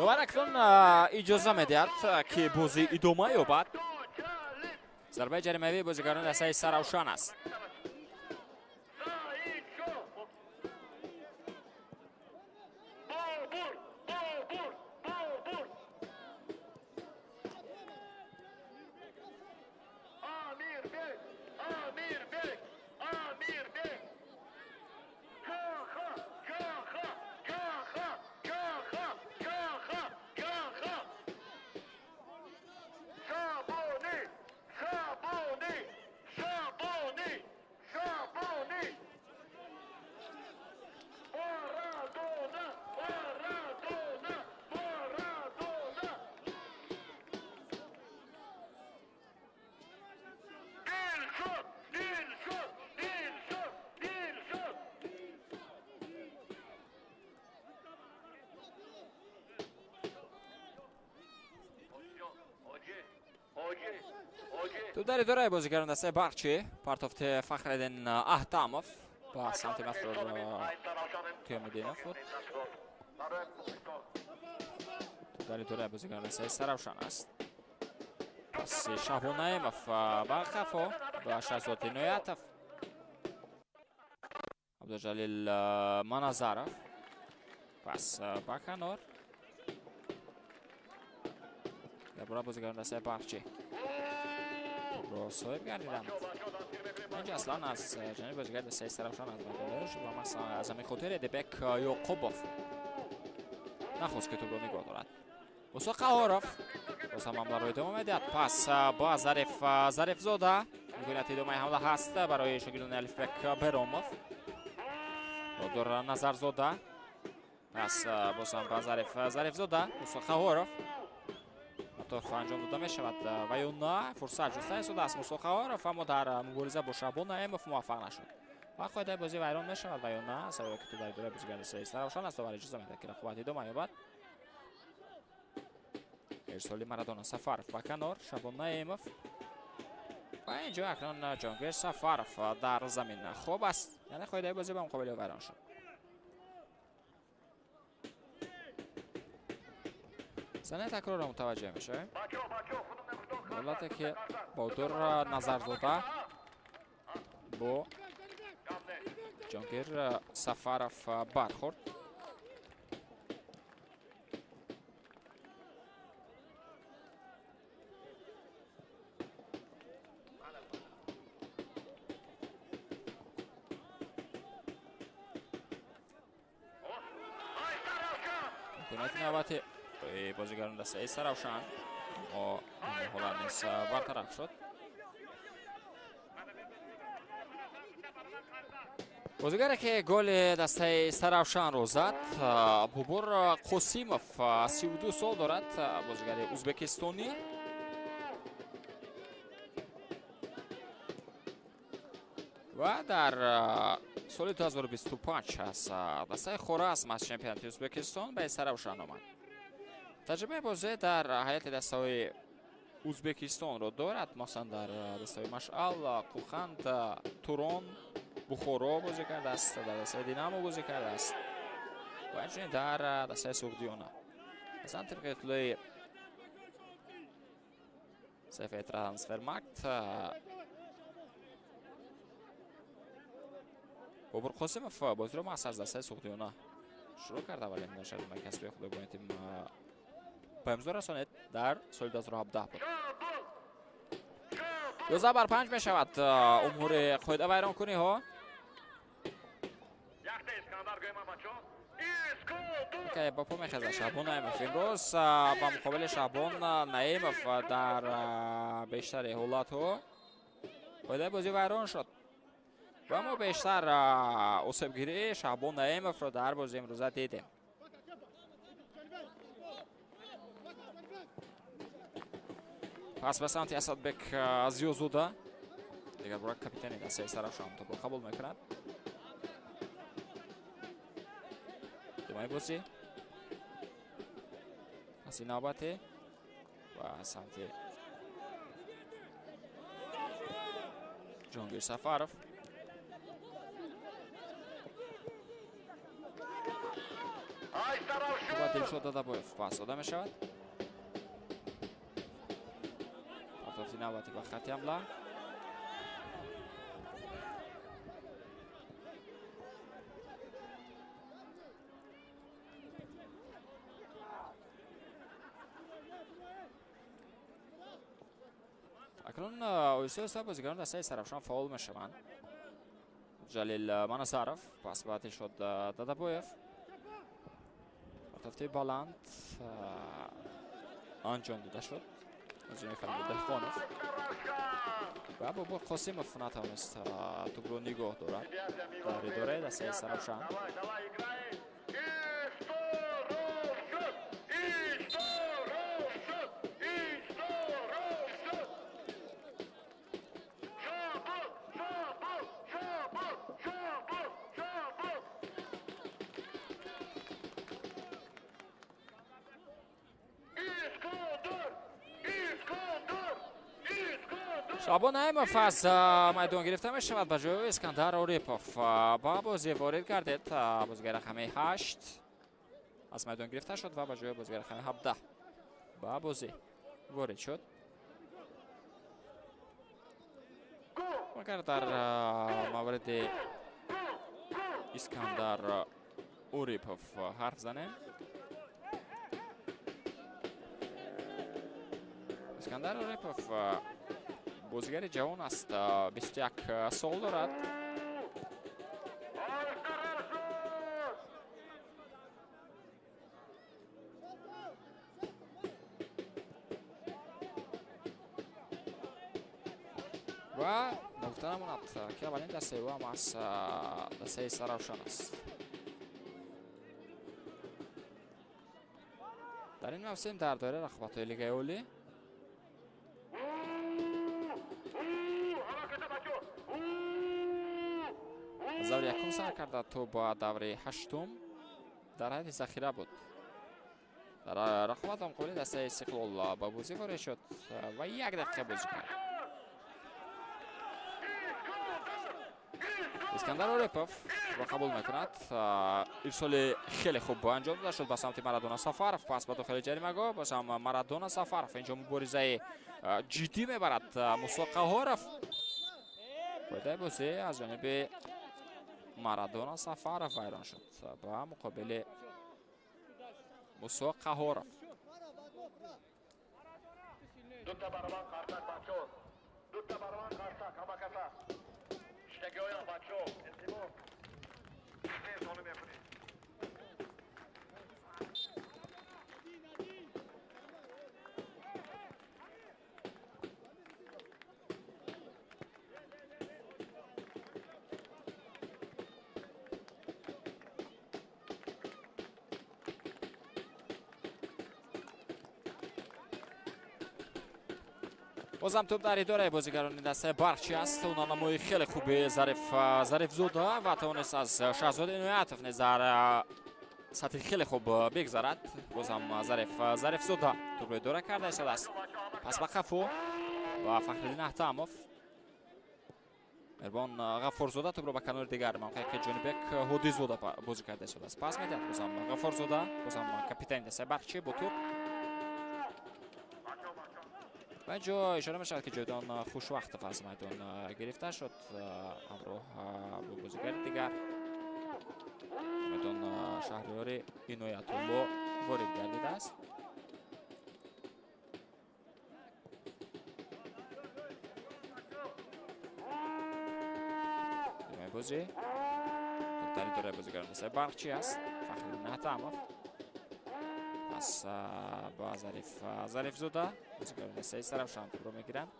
Довар акнун иҷоза медиҳад, ки бозӣ идома ёбад. Зарбаи ҷаримавии бозигарони дастаи Саравшан аст. Тӯб дар идораи бозигарон дастаи Барқчи. Партофти Фахриддин Аҳтамов ба самти Масрур Қиёмиддинов буд. Тӯб дар идораи бозигарон дастаи Саравшан аст. Паси Шаҳбон Наимов ба қафо ба Шаҳзод Иноятов. Абдуҷалил Маназаров пас ба канор. Дар бора бозигарон дастаи Барқчи ро соҳиб гардиданд. Инҷо аслан аз ҷониби бозигари дастаи Истаравшан аз майдон шуд ва масалан аз ҳамин хотир Эдибек Ёқубов нахост, ки тӯбро нигоҳ дорад. Мусо Қаҳоров боз ҳам ҳамларо идома медиҳад. Пас ба Зариф Зарифзода. Имконияти идомаи ҳамла ҳаст барои шогирдони Алифбек Беромов. Бодур Назарзода. Пас боз ҳам ба Зариф Зарифзода. Мусо Қаҳоров партоф анҷом дода мешавад ва ё на, фурсат ҷуста истодааст Мусо Қаҳоров, аммо дар мубориза бо Шаҳбон Наимов муваффақ нашуд. Ва қоидаи бозӣ вайрон мешавад ва ё на, сабаби ки тӯб дар идораи бозигари дастаи Истаравшан аст, довар иҷоза медиҳад, ки рақобат идома ёбад. Ирсоли Марадона Сафаров ба канор, Шаҳбон Наимов Ва инҷо акнун Ҷонгир Сафаров дар замин хуб аст, яъне қоидаи бозӣ ба муқобили вайрон шуд. Саҳнаи такрорро мутаваҷҷеҳ мешавем. Ҳолате ки Бодур Назарзода бо Ҷонгир Сафаров бархӯрд. Имконияти навбати бозигарон дастаи Саравшан ҳолат низ бартараф шуд. Бозигаре ки голи дастаи Саравшанро зад, Бобур Қосимов, 32 сол дорад, бозигари ӯзбекистонӣ. Ва дар соли 2025 аз дастаи Хоразм аз чемпионати Ӯзбекистон ба Саравшан омад. Таҷрибаи бозӣ дар ҳайати дастаҳои Ӯзбекистонро дорад, масалан дар дастаҳои Машъал, Қӯқанд, Турон, Бухоро бозӣ кардааст, дар дастаи Динамо бозӣ кардааст ва инчунин дар дастаи Суғдиёна. Масалан, тибқи иттилои саҳифаи Трансфермаркт, Бобур Қосимов бозиро маҳз аз дастаи Суғдиёна шурӯъ кард. Аввалин шартномаи касбии худро бо ин тим ба имзо расонид дар соли 2017 буд. 11-5 мешавад умури қоидавайронкуниҳо. Ба по мехезад Шаҳбон Наимов. Имрӯз ба муқобили Шаҳбон Наимов дар бештари ҳолатҳо қоидаи бозӣ вайрон шуд ва мо бештар осебгирии Шаҳбон Наимовро дар бозии имрӯза дидем. Пас ба самти Асадбек Зиёзода, дигар бора капитани дастаи Саравшан топро қабул мекунад. Идомаи бозӣ паси навбате ба самти Ҷонгир Сафаров. Ва Дилшод Дадабоев пас дода мешавад. Партофти навбати ба хати ҳамла. Акнун оҳиста оҳиста бозигарон дастаи Саравшан фаъол мешаванд. Ҷалил Манасаров пас ба Дилшод Дадабоев. Партофти баланд анҷом дода шуд. Фарҳод Деҳқонов ва Бобур Қосимов натавонист тӯбро нигоҳ дорад дар идораи дастаи Саравшан. Шаҳбон Наимов аз майдон гирифта мешавад, ба ҷои Искандар Орипов ба бозӣ ворид гардид. Бозигари рақами 8 аз майдон гирифта шуд ва ба ҷои бозигари рақами 17 ба бозӣ ворид шуд. Агар дар мавриди Искандар Орипов ҳарф занем, Искандар Орипов бозигари ҷавон аст, 21 сол дорад. Ва нагуфта намонад, ки аввалин дастаи ӯ ҳам аз дастаи Саравшан аст. Дар ин мавсим дар доираи рақобатҳои Лигаи Олӣ аз даври якум сар карда то ба даври ҳаштум дар ҳайати захира буд. Дар рақобат ба муқобили дастаи Истиқлол ба бозӣ ворид шуд ва як дақиқа бозӣ кард. Искандар Орипов ро қабул мекунад. Ирсоли хеле хуб анҷом дода шуд ба самти Марадона Сафаров. Пас ба дохили ҷаримагоҳ боз ҳам Марадона Сафаров. Инҷо муборизаи ҷиддӣ мебарад Мусо Қаҳоров. Қоидаи бозӣ аз ҷониби Марадона Сафаров вайрон шуд ба муқобили Мусо Қаҳоров. Бозам тӯб дар идораи бозигарони дастаи Барқчӣ аст. Ҳунарнамои хеле хуби Зарифзода ва тавонист аз Шаҳзод Иноятов низ дар сатҳи хеле хуб бигзарад. Бозам Зарифзода тӯбро идора карда истодааст. Пас ба қафо ва Фахриддин Аҳтамов. Меҳрбон Ғаффорзода тӯбро ба канори дигар мавқее ки Ҷонибек Ҳодизода бозӣ карда истодааст. Пас медиҳад бозам Ғаффорзода, бозам капитани дастаи Барқчӣ бо тӯб. Ва инҷо ишора мешавад ки Ҷовидон Хушвақтов аз майдон гирифта шуд ҳамроҳ бо бозигари дигар. Майдон Шаҳриёри Иноятулло ворид гардидааст. Идомаи бозӣ дар идораи бозигарони дастаи Барқчӣ аст. Фахриддин Аҳтамов. Пас ба Зарифзода бозигарони дастаи Сарафшан тӯбро мегиранд.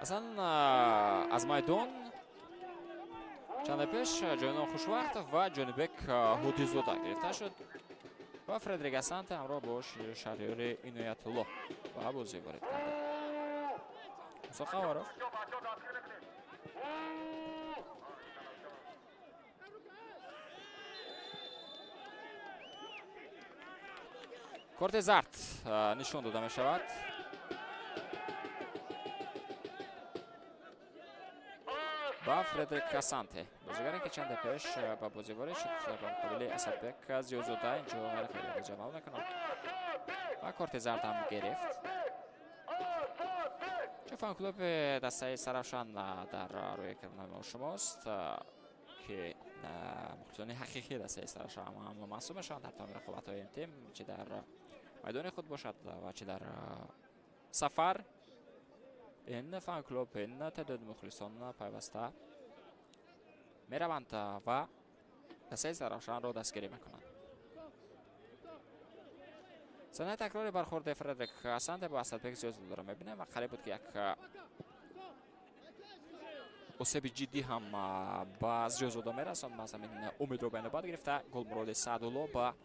Аслан аз майдон чанде пеш Ҷовидон Хушвақтов ва Ҷонибек Ҳодизода гирифта шуд ва Фредерик Асанте ҳамроҳ бо Шаҳриёри Иноятулло ба бозӣ ворид кард. Мусо Қаҳоров. Корти зард нишон дода мешавад. Ба Фредерик Асанте, бозигаре ки чанде пеш ба бозӣ ворид шуд ба муқобили Асадбек Зиёзода. Инҷо ғайриқобили бозӣ амал мекунад ва корти зард ҳам гирифт. Чо фан-клуби дастаи Сарафшан дар рӯи экранҳои мо шумост ки мухлисони ҳақиқии дастаи Сарафшан ҳам маҳсуб мешаванд дар тамоми рақобатҳои ин тим, чи дар майдони худ бошад ва чи дар сафар. Ин фан-клуб, ин теъдоди мухлисон пайваста мераванд ва дастаи Сарафшанро дастгирӣ мекунанд. Санаи такрори бархӯрди Фредерик Асанте бо Асадбек Зиёзодаро мебинем ва қариб буд ки як осеби ҷиддӣ ҳам ба Зиёзода мерасонд. Маз ҳамин умедро ба навбат гирифта Гулмуроди Саъдулло ба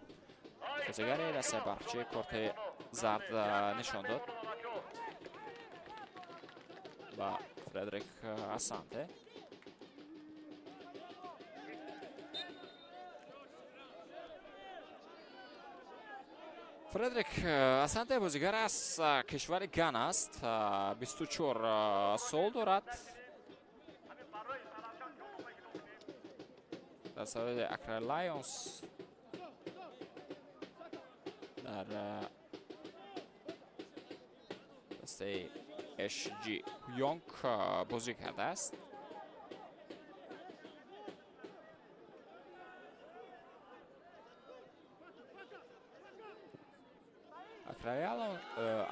бозигари дастаи Барқчӣ корти зард нишон дод ба Фредерик Асанте. Фредерик Асанте бозигар аз кишвари Гана аст, 24 сол дорад. Дар сафи Акра Лайонс дар дастаи SG Йонг бозӣ кардааст.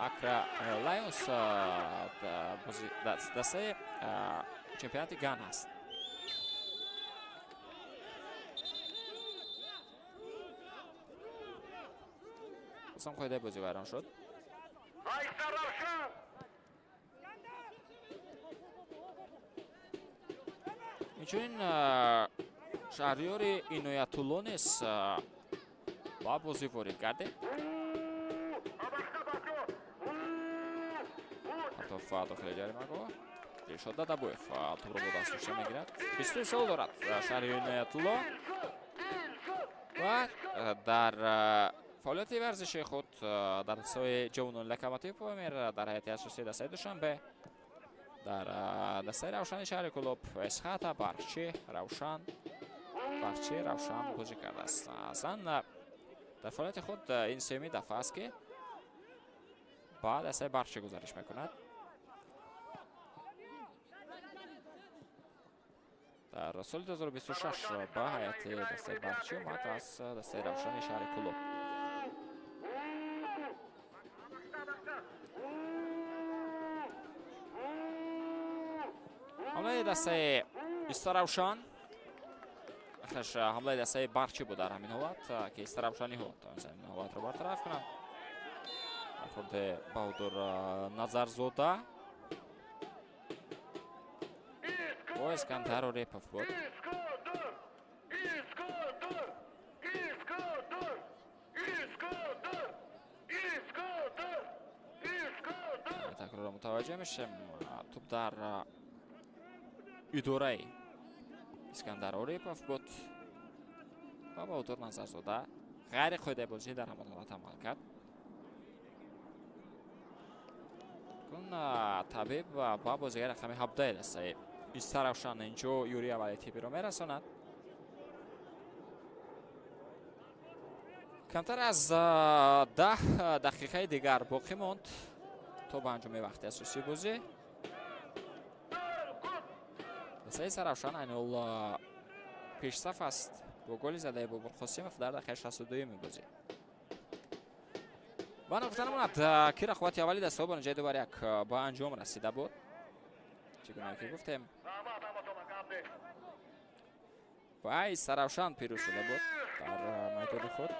Акра Лайонс дастаи чемпионати Гана аст. Бозам қоидаи бозӣ вайрон шуд. Инчунин Шаҳриёри Иноятулло низ ба бозӣ ворид гардид. Партоф дохили ҷаримагоҳ. Дилшод Дадабоев тӯбро бо даст дошта мегирад. 22 сол дорад Шаҳриёри Иноятулло ва дар фаъолияти варзишии худ дар дастаҳои ҷавонони Локомотив Помир, дар ҳайати асосии дастаи Душанбе, дар дастаи Равшани шаҳри Кӯлоб, Эсхата, Барқчӣ, Равшан, Барқчӣ, Равшан бозӣ кардааст. Аслан дар фаъолияти худ ин сеюми дафъа аст, ки ба дастаи Барқчӣ гузариш мекунад. Дар соли 2026 ба ҳайати дастаи Барқчӣ омад аз дастаи Равшани шаҳри Кӯлоб. Ҳамлаи дастаи Истаравшан, ахш ҳамлаи дастаи Барқчӣ буд дар ҳамин ҳолат, ки Истаравшаниҳо тавонистанд ин ҳолатро бартараф кунанд. Бархӯрди Баҳодур Назарзода бо Искандар Орипов буд. Такрорро мутаваҷҷеҳ мешавем. Тӯб дар идораи Искандар Орипов буд ва Баҳодур Назарзода ғайри қоидаи бозӣ дар ҳамон ҳолат амал кард. Кун табиб ба бозигари рақами 17 дастаи Истаравшан инҷо юри аввали тиббиро мерасонад. Камтар аз 10 дақиқаи дигар боқӣ монд то ба анҷоми вақти асосии бозӣ. Дастаи Саравшан айни ҳол пешсаф аст бо голи задаи Бобур Қосимов дар дақиқаи 62-юми бозӣ. Ва нуқта намонад, ки рақобати аввали дастаҳо бо натиҷаи 2-1 ба анҷом расида буд. Чӣ гуна ки гуфтем, ва Истаравшан пирӯз шуда буд дар майдони худ.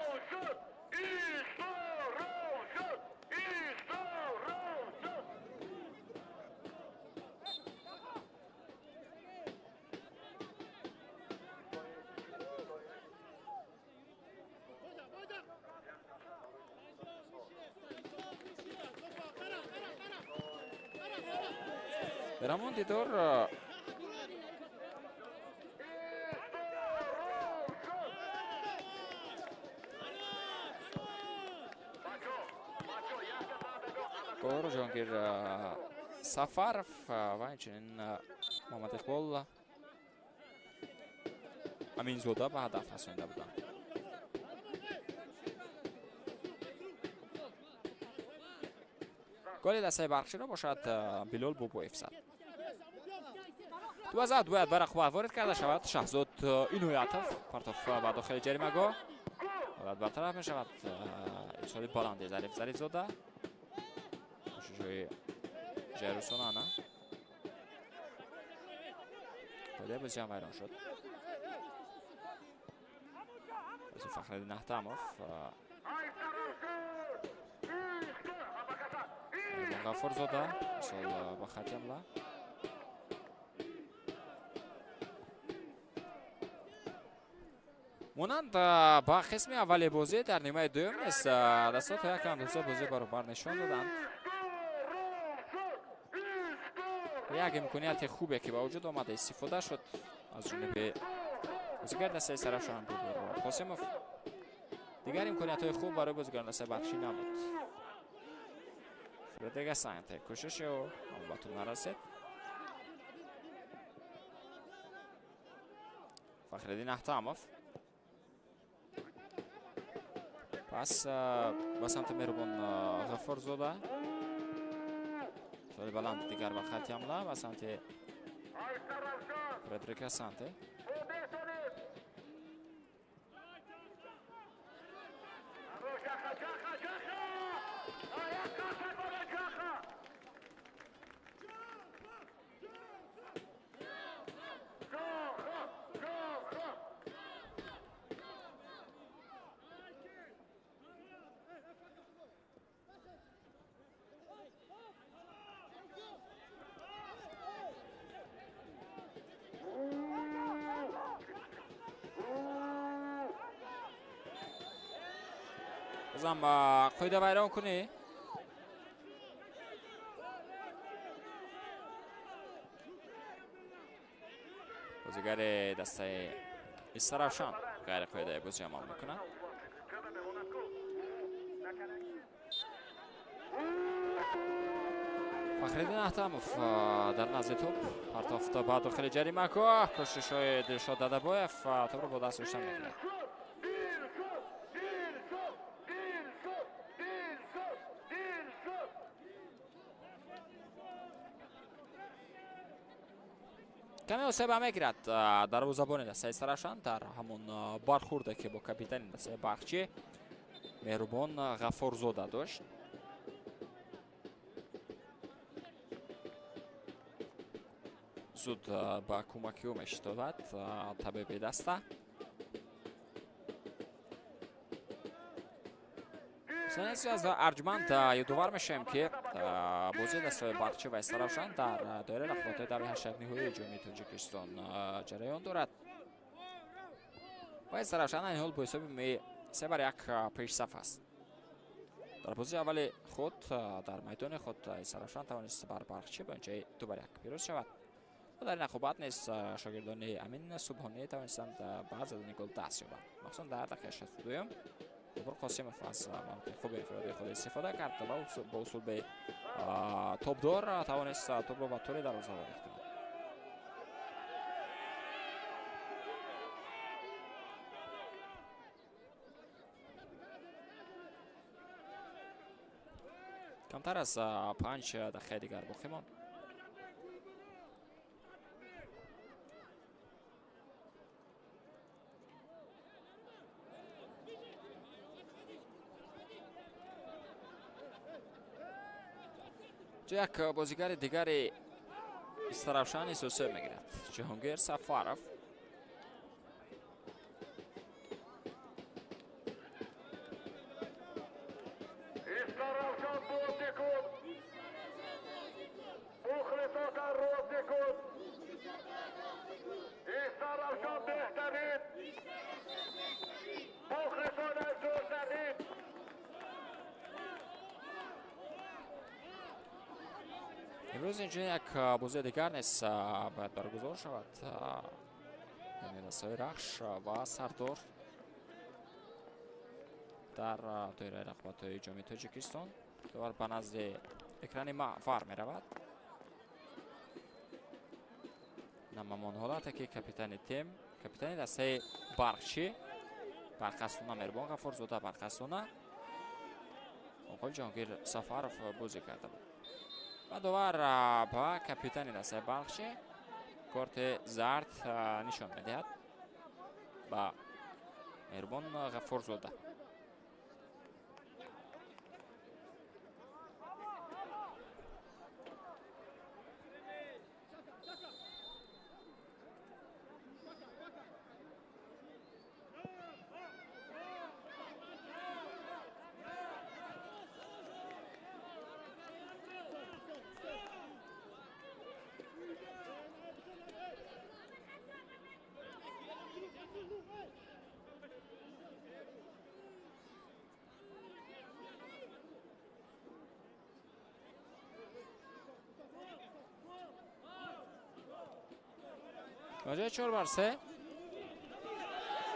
Дар ҳамон дидор голро Ҷонгир Сафаров ва инчунин Муҳаммад Иқбол Аминзода ба ҳадаф расонида буданд. Голи дастаи Барқчиро бошад Билол Бобоев зад. Ду аз ад бояд ба рақобат ворид карда шавад. Шаҳзод Иноятов партоф ба дохили ҷаримагоҳ. Ҳолат бартараф мешавад. Ирсоли баланди Зариф Зарифзода. Кӯшишҳои ҷайрусонана. Қоидаи бозӣ ҳам вайрон шуд. Бози Фахриддин Аҳтамов. Ғафурзода мисол ба хати ҳамла. Монанд ба қисми аввали бозӣ дар нимаи дуюм низ дастаҳо то як андоза бозӣ баробар нишон доданд. Як имконияти хубе ки ба вуҷуд омада истифода шуд аз ҷониби бозигари дастаи Саравшан Бобур Қосимов. Дигар имкониятҳои хуб барои бозигарони дастаи Барқчӣ набуд. Фредега Санте кӯшиши ӯ аммо ба тӯб нарасид. Фахриддин Аҳтамов пас ба самти Меҳрубон Ғафурзода. Соли баланд дигар ба хати ҳамла ба самти Фредрика Санте. Бозам қоида вайрон кунӣ. Бозигари дастаи Истаравшан ғайриқоидаи бозӣ амал мекунад. Фахриддин Аҳтамов дар назди тӯб партофт ба дохили ҷаримагоҳ. Кӯшишҳои Дилшод Дадабоев тӯбро бо даст дошта мегирад. Каме осеба мегирад дарвозабони дастаи Истаравшан дар ҳамон бархурде, ки бо капитани дастаи Барқчӣ Меҳрубон Ғаффорзода дошт. Зуд ба кӯмаки ӯ мешитобад табиби даста. Аз арҷманд ёдовар мешавем, ки бозии дастаҳои Барқчӣ ва Истаравшан дар доираи рақобатҳои даври ҳаштякниҳоии Ҷоми Тоҷикистон ҷараён дорад. Ва Истаравшан айни ҳол бо ҳисоби 3-1 пешсаф аст. Дар бозии аввали худ дар майдони худ Истаравшан тавонист бар Барқчӣ бо натиҷаи 2-1 пирӯз шавад. Ва дар ин рақобат низ шогирдони Амин Субҳонӣ тавонистанд ба задани гол даст ёбанд. Махсусан дар дақиқаи 62-юм Бобур Қосимов аз мавқеи хуби инфиродии худ истифода кард ва бо усулби тобдор тавонист тӯбро ба тӯри дарвоза ворид кунад. Камтар аз 5 дақиқаи дигар боқӣ монд. Як бозигари дигари Истаравшан низ осеб мегирад. Ҷаҳонгир Сафаров. Истаравшан бозӣ кун. Мухлисотан розӣ кун. Истаравшан беҳтарин. Мухлисонаш зӯртарин. Имрӯз инчунин як бозии дигар низ бояд баргузор шавад. Яъне дастаҳои Рахш ва Сардор дар доираи рақобатҳои Ҷоми Тоҷикистон. Довар ба назди экрани вар меравад. Намамон ҳолате, ки капитани тим, капитани дастаи Барқчӣ Барқастона Меҳрубон Ғаффорзода Барқастона Оқои Ҷаҳонгир Сафаров бозӣ карда буд. Ва довар ба капитани дастаи Барқчӣ корти зард нишон медиҳад ба Меҳрубон Ғаффорзода. Натиҷаи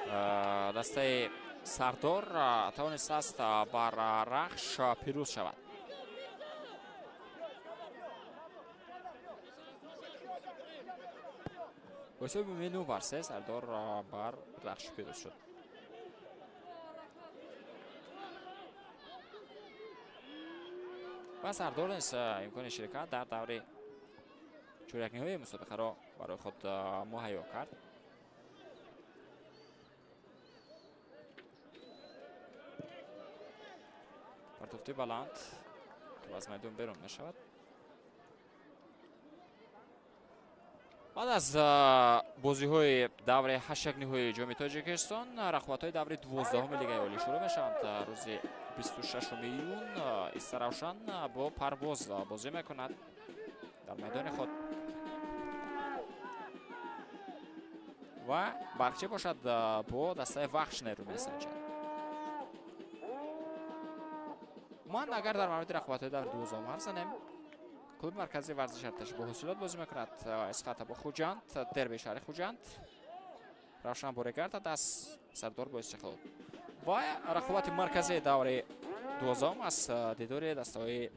4-3 дастаи Сардор тавонистааст бар Рахш пирӯз шавад. Бо ҳисоби 9-3 Сардор бар Рахш пирӯз шуд. Ва Сардор низ имкони ширкат дар даври чорякниҳои мусобиқаро барои худ муҳайё кард. Партофти баланд аз майдон берун мешавад. Баъд аз бозиҳои даври ҳаштякниҳои Ҷоми Тоҷикистон рақобатҳои даври 12-уми Лигаи Олӣ шурӯъ мешаванд. Рӯзи 26 июн Истаравшан бо Парвоз бозӣ мекунад дар майдони худ. Ва Барқчӣ бошад бо дастаи Вахш нерӯ месанҷад. Ман агар дар мавриди рақобатҳои даври дувоздаҳум ҳарф занем, клуби марказии варзиши Артиш бо ҳосилот бозӣ мекунад. Эсхата бо Хуҷанд, дерби шаҳри Хуҷанд. Равшан бо Регар ТАДАС, Сардор бо Истиқлол. Ва рақобати марказии даври дувоздаҳум аз дидори дастаҳои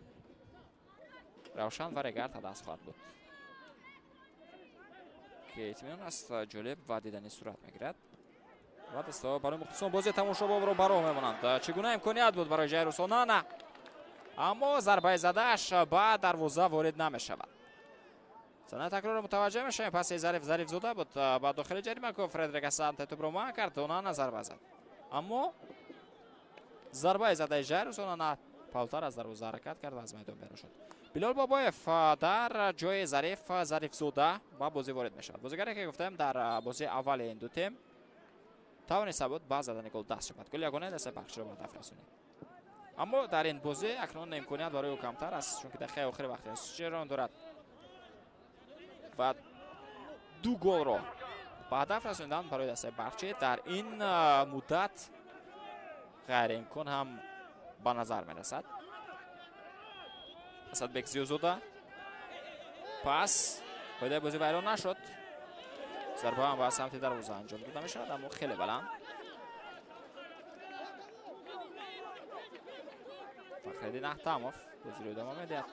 Равшан ва Регар ТАДАС хоҳад буд, ки итминон аст ҷолиб ва дидани сурат мегирад. Ва дастаҳо барои мухлисон бозии тамошобобро ба роҳ мемонанд. Чӣ гуна имконият буд барои Ҷайрус Онана, аммо зарбаи задааш ба дарвоза ворид намешавад. Санаи такрорро мутаваҷҷеҳ мешавем. Паси Зариф Зарифзода буд ба дохили ҷаримагоҳ. Фредерик Асанте тӯбро манъ кард, Онана зарба зад, аммо зарбаи задаи Ҷайрус Онана павтар аз дарвоза ҳаракат кард ва аз майдон берун шуд. Билол Бобоев дар ҷои Зариф Зарифзода ба бозӣ ворид мешавад. Бозигаре ки гуфтем дар бозии аввали ин ду тим тавониста буд ба задани гол даст шавад. Гол ягонаи дастаи Барқчиро ба дафт расонид. Аммо дар ин бозӣ акнун имконият барои ӯ камтар аст, чунки дақиқаи охири вақти ҷараён дорад ва ду голро ба ҳадаф расонидан барои дастаи Барқчӣ дар ин муддат ғайриимкон ҳам ба назар мерасад. Асадбек Зиёзода пас қоидаи бозӣ вайрон нашуд. Зарба ҳам ба самти дарвоза анҷом дода мешавад, аммо хеле баланд. Фахриддин Аҳтамов бозиро идома медиҳад.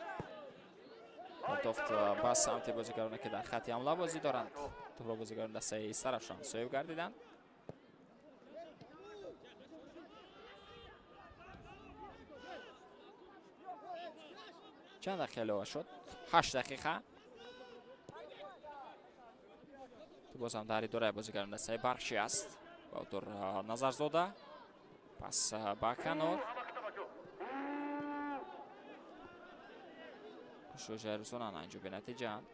Партофт ба самти бозигароне ки дар хатти ҳамла бозӣ доранд. Тӯбро бозигарони дастаи Истаравшан соҳиб гардиданд. Чанд дақиқа илова шуд? 8 дақиқа. Боз ҳам дар идораи бозигарони дастаи Барқчӣ аст. Баҳодур Назарзода пас ба канор. Кӯшишҳои Ҷайрус Онана инҷо бенатиҷаанд.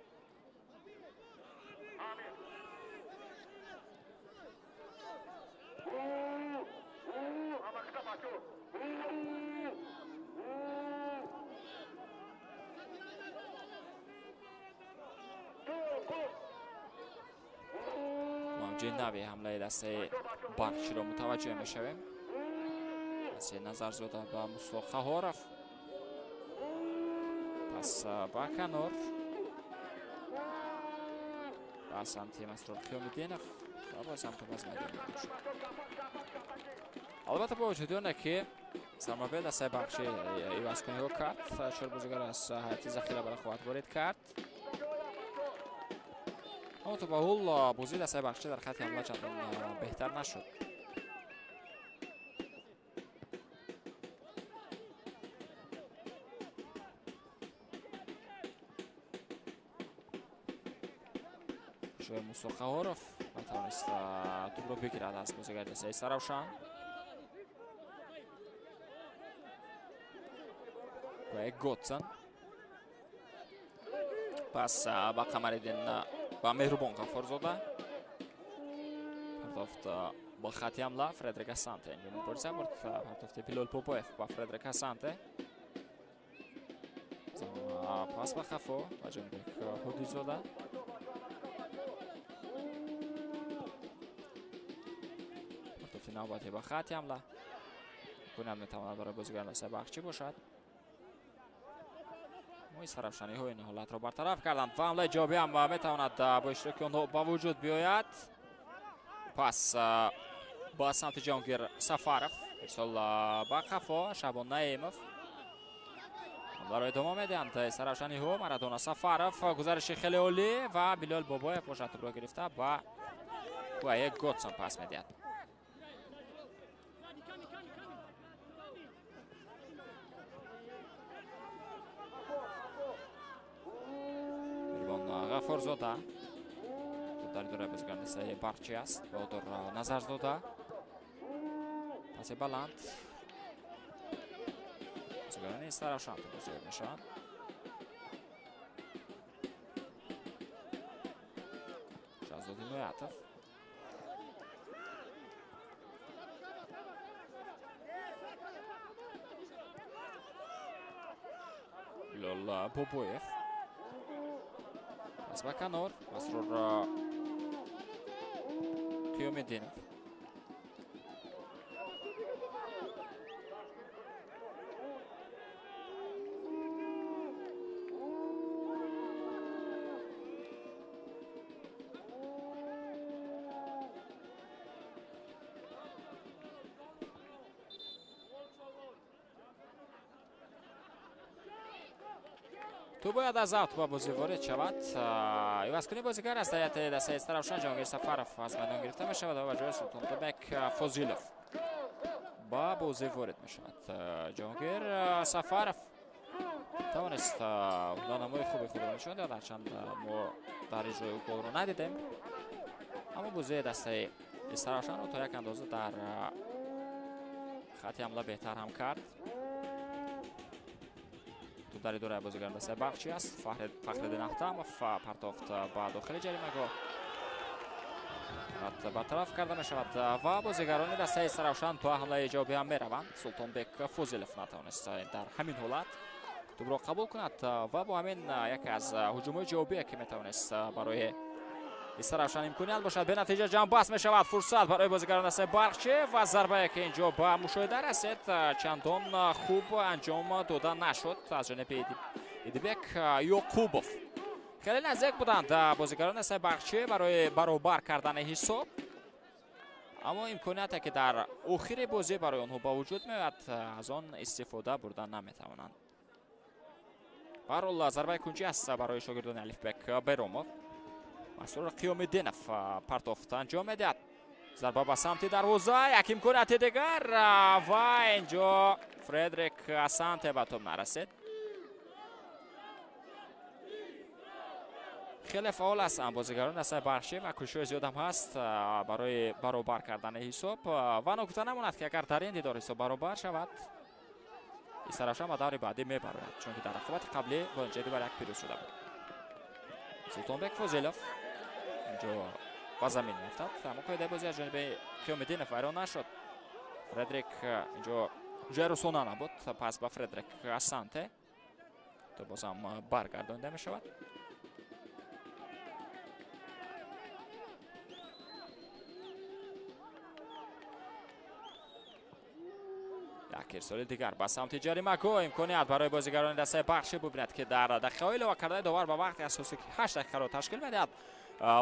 Мавҷи нави ҳамлаи дастаи Барқчиро мутаваҷҷеҳ мешавем. Дастаи Назарзода ба Мусо Қаҳоров, пас ба канор, ба самти Масрур Қиёмиддинов ва боз ҳам тӯб аз майдон берун шуд. Албатта бо вуҷуди оне ки сармураббии дастаи Барқчӣ ивазкуниҳо кард, чор бозигар аз ҳайати захира ба рақобат ворид кард, аммо то ба ҳол бозии дастаи Барқчӣ дар хатти ҳамла чандон беҳтар нашуд. Шои Мусо Қаҳоров натавонист тӯбро бигирад аз бозигари дастаи Саравшан. Гуэг Готсон пас ба Қамариддин ба Меҳрубон Ғаффорзода. Партофт ба хатти ҳамла Фредерик Асанте инҷо мубориза бурд. Партофти Билол Бобоев ба Фредерик Асанте. Пас ба хафо ба Ҷонибек Ҳудизода. Партофти навбатӣ ба хатти ҳамла. Имконият метавонад барои бозигарони дастаи Барқчӣ бошад. Мои саравшаниҳо ин ҳолатро бартараф карданд ва ҳамлаи ҷавобӣ ҳам метавонад бо иштироки онҳо ба вуҷуд биёяд. Пас ба самти Ҷаҳонгир Сафаров, ирсол ба қафо Шаҳбон Наимов. Ҳамларо идома медиҳанд саравшаниҳо. Марадона Сафаров гузариши хеле олӣ ва Билол Бобоев бошад тӯбро гирифта ба Гуае Готсон пас медиҳад. Ғаффорзода дар идораи бозигарони дастаи Барқчӣ аст. Баҳодур Назарзода паси баланд. Бозигарони Истаравшан тӯбро соҳиб мешаванд. Шаҳзод Ҳимоятов Билол Бобоев пас ба канор Масрур Қиёмиддинов. Ту бояд аз аут ба бозӣ ворид шавад. Ивазкунии бозигар аст ҳайати дастаи Истаравшан. Ҷаҳонгир Сафаров аз майдон гирифта мешавад ва ба ҷои Султонбек Фозилов ба бозӣ ворид мешавад. Ҷаҳонгир Сафаров тавонист ҳунарнамои хуби худро нишон диҳад, ҳарчанд мо дар иҷрои ӯ голро надидем, аммо бозии дастаи Истаравшанро то як андоза дар хати ҳамла беҳтар ҳам кард. Туп дар идораи бозигари дастаи Барқчӣ аст. Фахриддин Ахтамов партофт ба дохили ҷаримагоҳ, бартараф карда мешавад ва бозигарони дастаи Истаравшан ба ҳамлаи ҷавобӣ ҳам мераванд. Султонбек Фозилов натавонист дар ҳамин ҳолат тупро қабул кунад ва бо ҳамин яке аз ҳуҷумҳои ҷавобие ки метавонист барои Истаравшан имконият бошад, бенатиҷа ҷамъбаст мешавад. Фурсат барои бозигарони дастаи Барқчӣ ва зарбае ки инҷо ба мушоҳида расид, чандон хуб анҷом дода нашуд аз ҷониби Идибек Ёқубов. Хеле наздик буданд бозигарони дастаи Барқчӣ барои баробар кардани ҳисоб, аммо имконияте ки дар охири бозӣ барои онҳо ба вуҷуд меояд, аз он истифода бурда наметавонанд. Баҳрҳол зарбаи кунҷӣ аст барои шогирдони Алифбек Беромов. Масрур Қиёмиддинов партофт анҷом медиҳад. Зарба ба самти дарвоза, як имконияти дигар ва инҷо Фредрик Асанте ба топ нарасид. Хеле фаъол ҳастанд бозигарони дастаи Барқчӣ ва кӯшишҳои зиёдам ҳаст барои баробар кардани ҳисоб ва ногуфта намонад ки агар дар ин дидор ҳисоб баробар шавад, Истаравшан ба даври баъдӣ мебарояд, чунки дар рақобати қаблӣ бо натиҷаи 2-1 пирӯз шуда буд. Султонбек Фозилов инҷо ба замин меафтад, аммо қоидаи бозӣ аз ҷониби Қиёмиддинов вайрон нашуд. Фредрик инҷо ҷои русона набуд, пас ба Фредрик Асанте то бозам баргардонида мешавад. Як ирсоли дигар ба самти ҷаримагоҳ, имконият барои бозигарони дастаи Барқчӣ. Бубинад ки дар дақиқаҳои илова кардаи довар ба вақти асосӣ ки 8 дақиқаро ташкил медиҳад,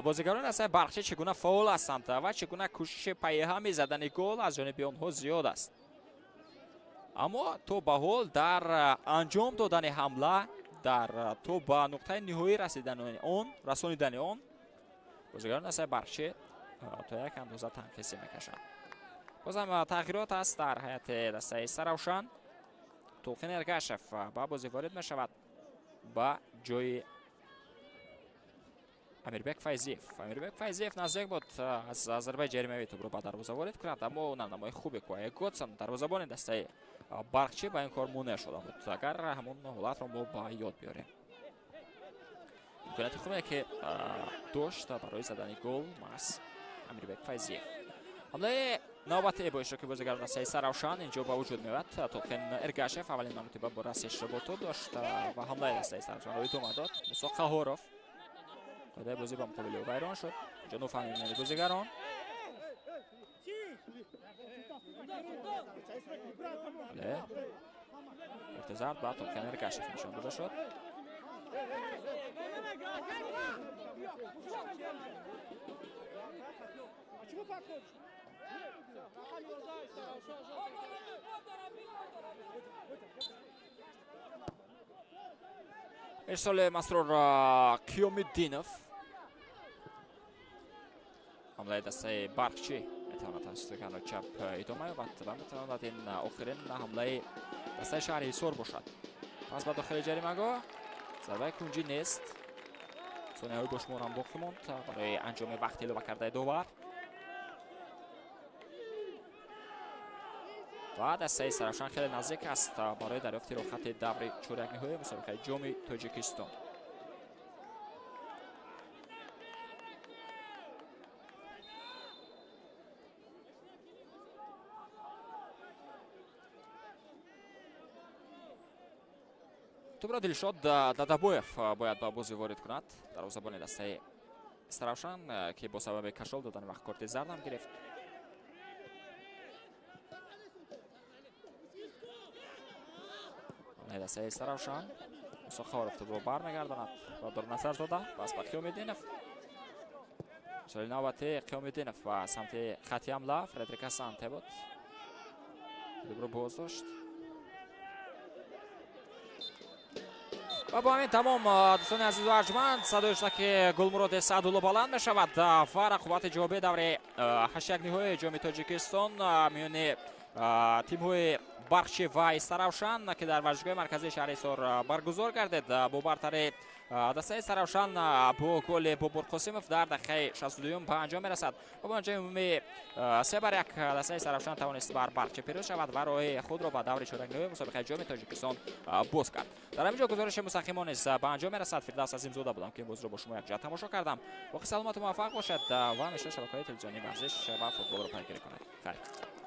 бозигарони дастаи Барқчӣ чӣ гуна фаъол ҳастанд ва чӣ гуна кӯшиши пайҳами задани гол аз ҷониби онҳо зиёд аст. Аммо то ба ҳол дар анҷом додани ҳамла, дар то ба нуқтаи ниҳоӣ расонидани он бозигарони дастаи Барқчӣ то як андоза танқисӣ мекашанд. Бозам тағйирот аст дар ҳайати дастаи Истаравшан. Тулқин Эргашев ба бозӣ ворид мешавад ба ҷои Амирбек Файзиев. Амирбек Файзиев наздик буд аз зарбаи ҷаримавӣ тӯбро ба дарвоза ворид кунад, аммо ҳунарнамои хуби Куай Готсон, дарвозабони дастаи Барқчӣ, ба ин кор монеъ шуда буд. Агар ҳамон ҳолатро мо ба ёд биёрем, имконияти хубе ки дошт барои задани гол маҳз Амирбек Файзиев. Ҳамлаи навбати бо иштироки бозигарони дастаи Истаравшан инҷо ба вуҷуд меояд. Толқин Эргашев аввалин маротиба бо расиш бо топ дошт ва ҳамлаи дастаи Истаравшанро идома дод. Мусо Қаҳоров, қоидаи бозӣ ба муқобили ӯ вайрон шуд. Инҷо нофаҳмӣ миёни бозигарон. Бале, корти зард ба Толқин Эргашев нишон дода шуд. Ирсоли Масрур Қиёмиддинов. Ҳамлаи дастаи Барқчӣ метавонад аз канори чап идома ёбад ва метавонад ин охирин ҳамлаи дастаи шаҳри Ҳисор бошад. Пас ба дохили ҷаримагоҳ, зарбаи кунҷӣ нест. Сонияҳои бошумор ҳам боқӣ монд барои анҷоми вақти илова кардаи довар. Ва дастаи Истаравшан хеле наздик аст барои дарёфти роҳхати даври чорякниҳои мусобиқаи ҷоми Тоҷикистон. Тӯбро Дилшод Дадабоев бояд ба бозӣ ворид кунад, дарвозабони дастаи Истаравшан, ки бо сабаби кашол додани вақт корти зардам гирифт. Дастаи Истаравшан Мусо Қаҳоров тӯбро бармегардонад ба Дорназарзода, пас ба Қиёмиддинов. Соли навбати Қиёмиддинов ба самти хати ҳамла, Фредрик Асанте буд, тӯбро боз дошт. Ва бо ҳамин тамом, дӯстони азизу арҷманд, садои ки Гулмуроди Саъдулло баланд мешавад ва рақобати ҷавобии даври ҳаштякниҳои Ҷоми Тоҷикистон миёни тимҳои Барқчӣ ва Истаравшан, ки дар варзишгоҳи марказии шаҳри Ҳисор баргузор гардид, бо бартари дастаи Истаравшан бо голи Бобур Қосимов дар дақиқаи 62-юм ба анҷом мерасад. Ва бо анҷоми умумии 3-1 дастаи Истаравшан тавонист бар Барқчӣ пирӯз шавад ва роҳи худро ба даври чорякниҳои мусобиқаи Ҷоми Тоҷикистон боз кард. Дар ҳамин ҷо гузориши мустақимо низ ба анҷом мерасад. Фирдавс Азимзода будам, ки ин бозиро бо шумо якҷоя тамошо кардам. Боқӣ саломату муваффақ бошед ва ҳамеша шабакаҳои телевизионии варзиш ва футболро пайгирӣ кунед. Хайр.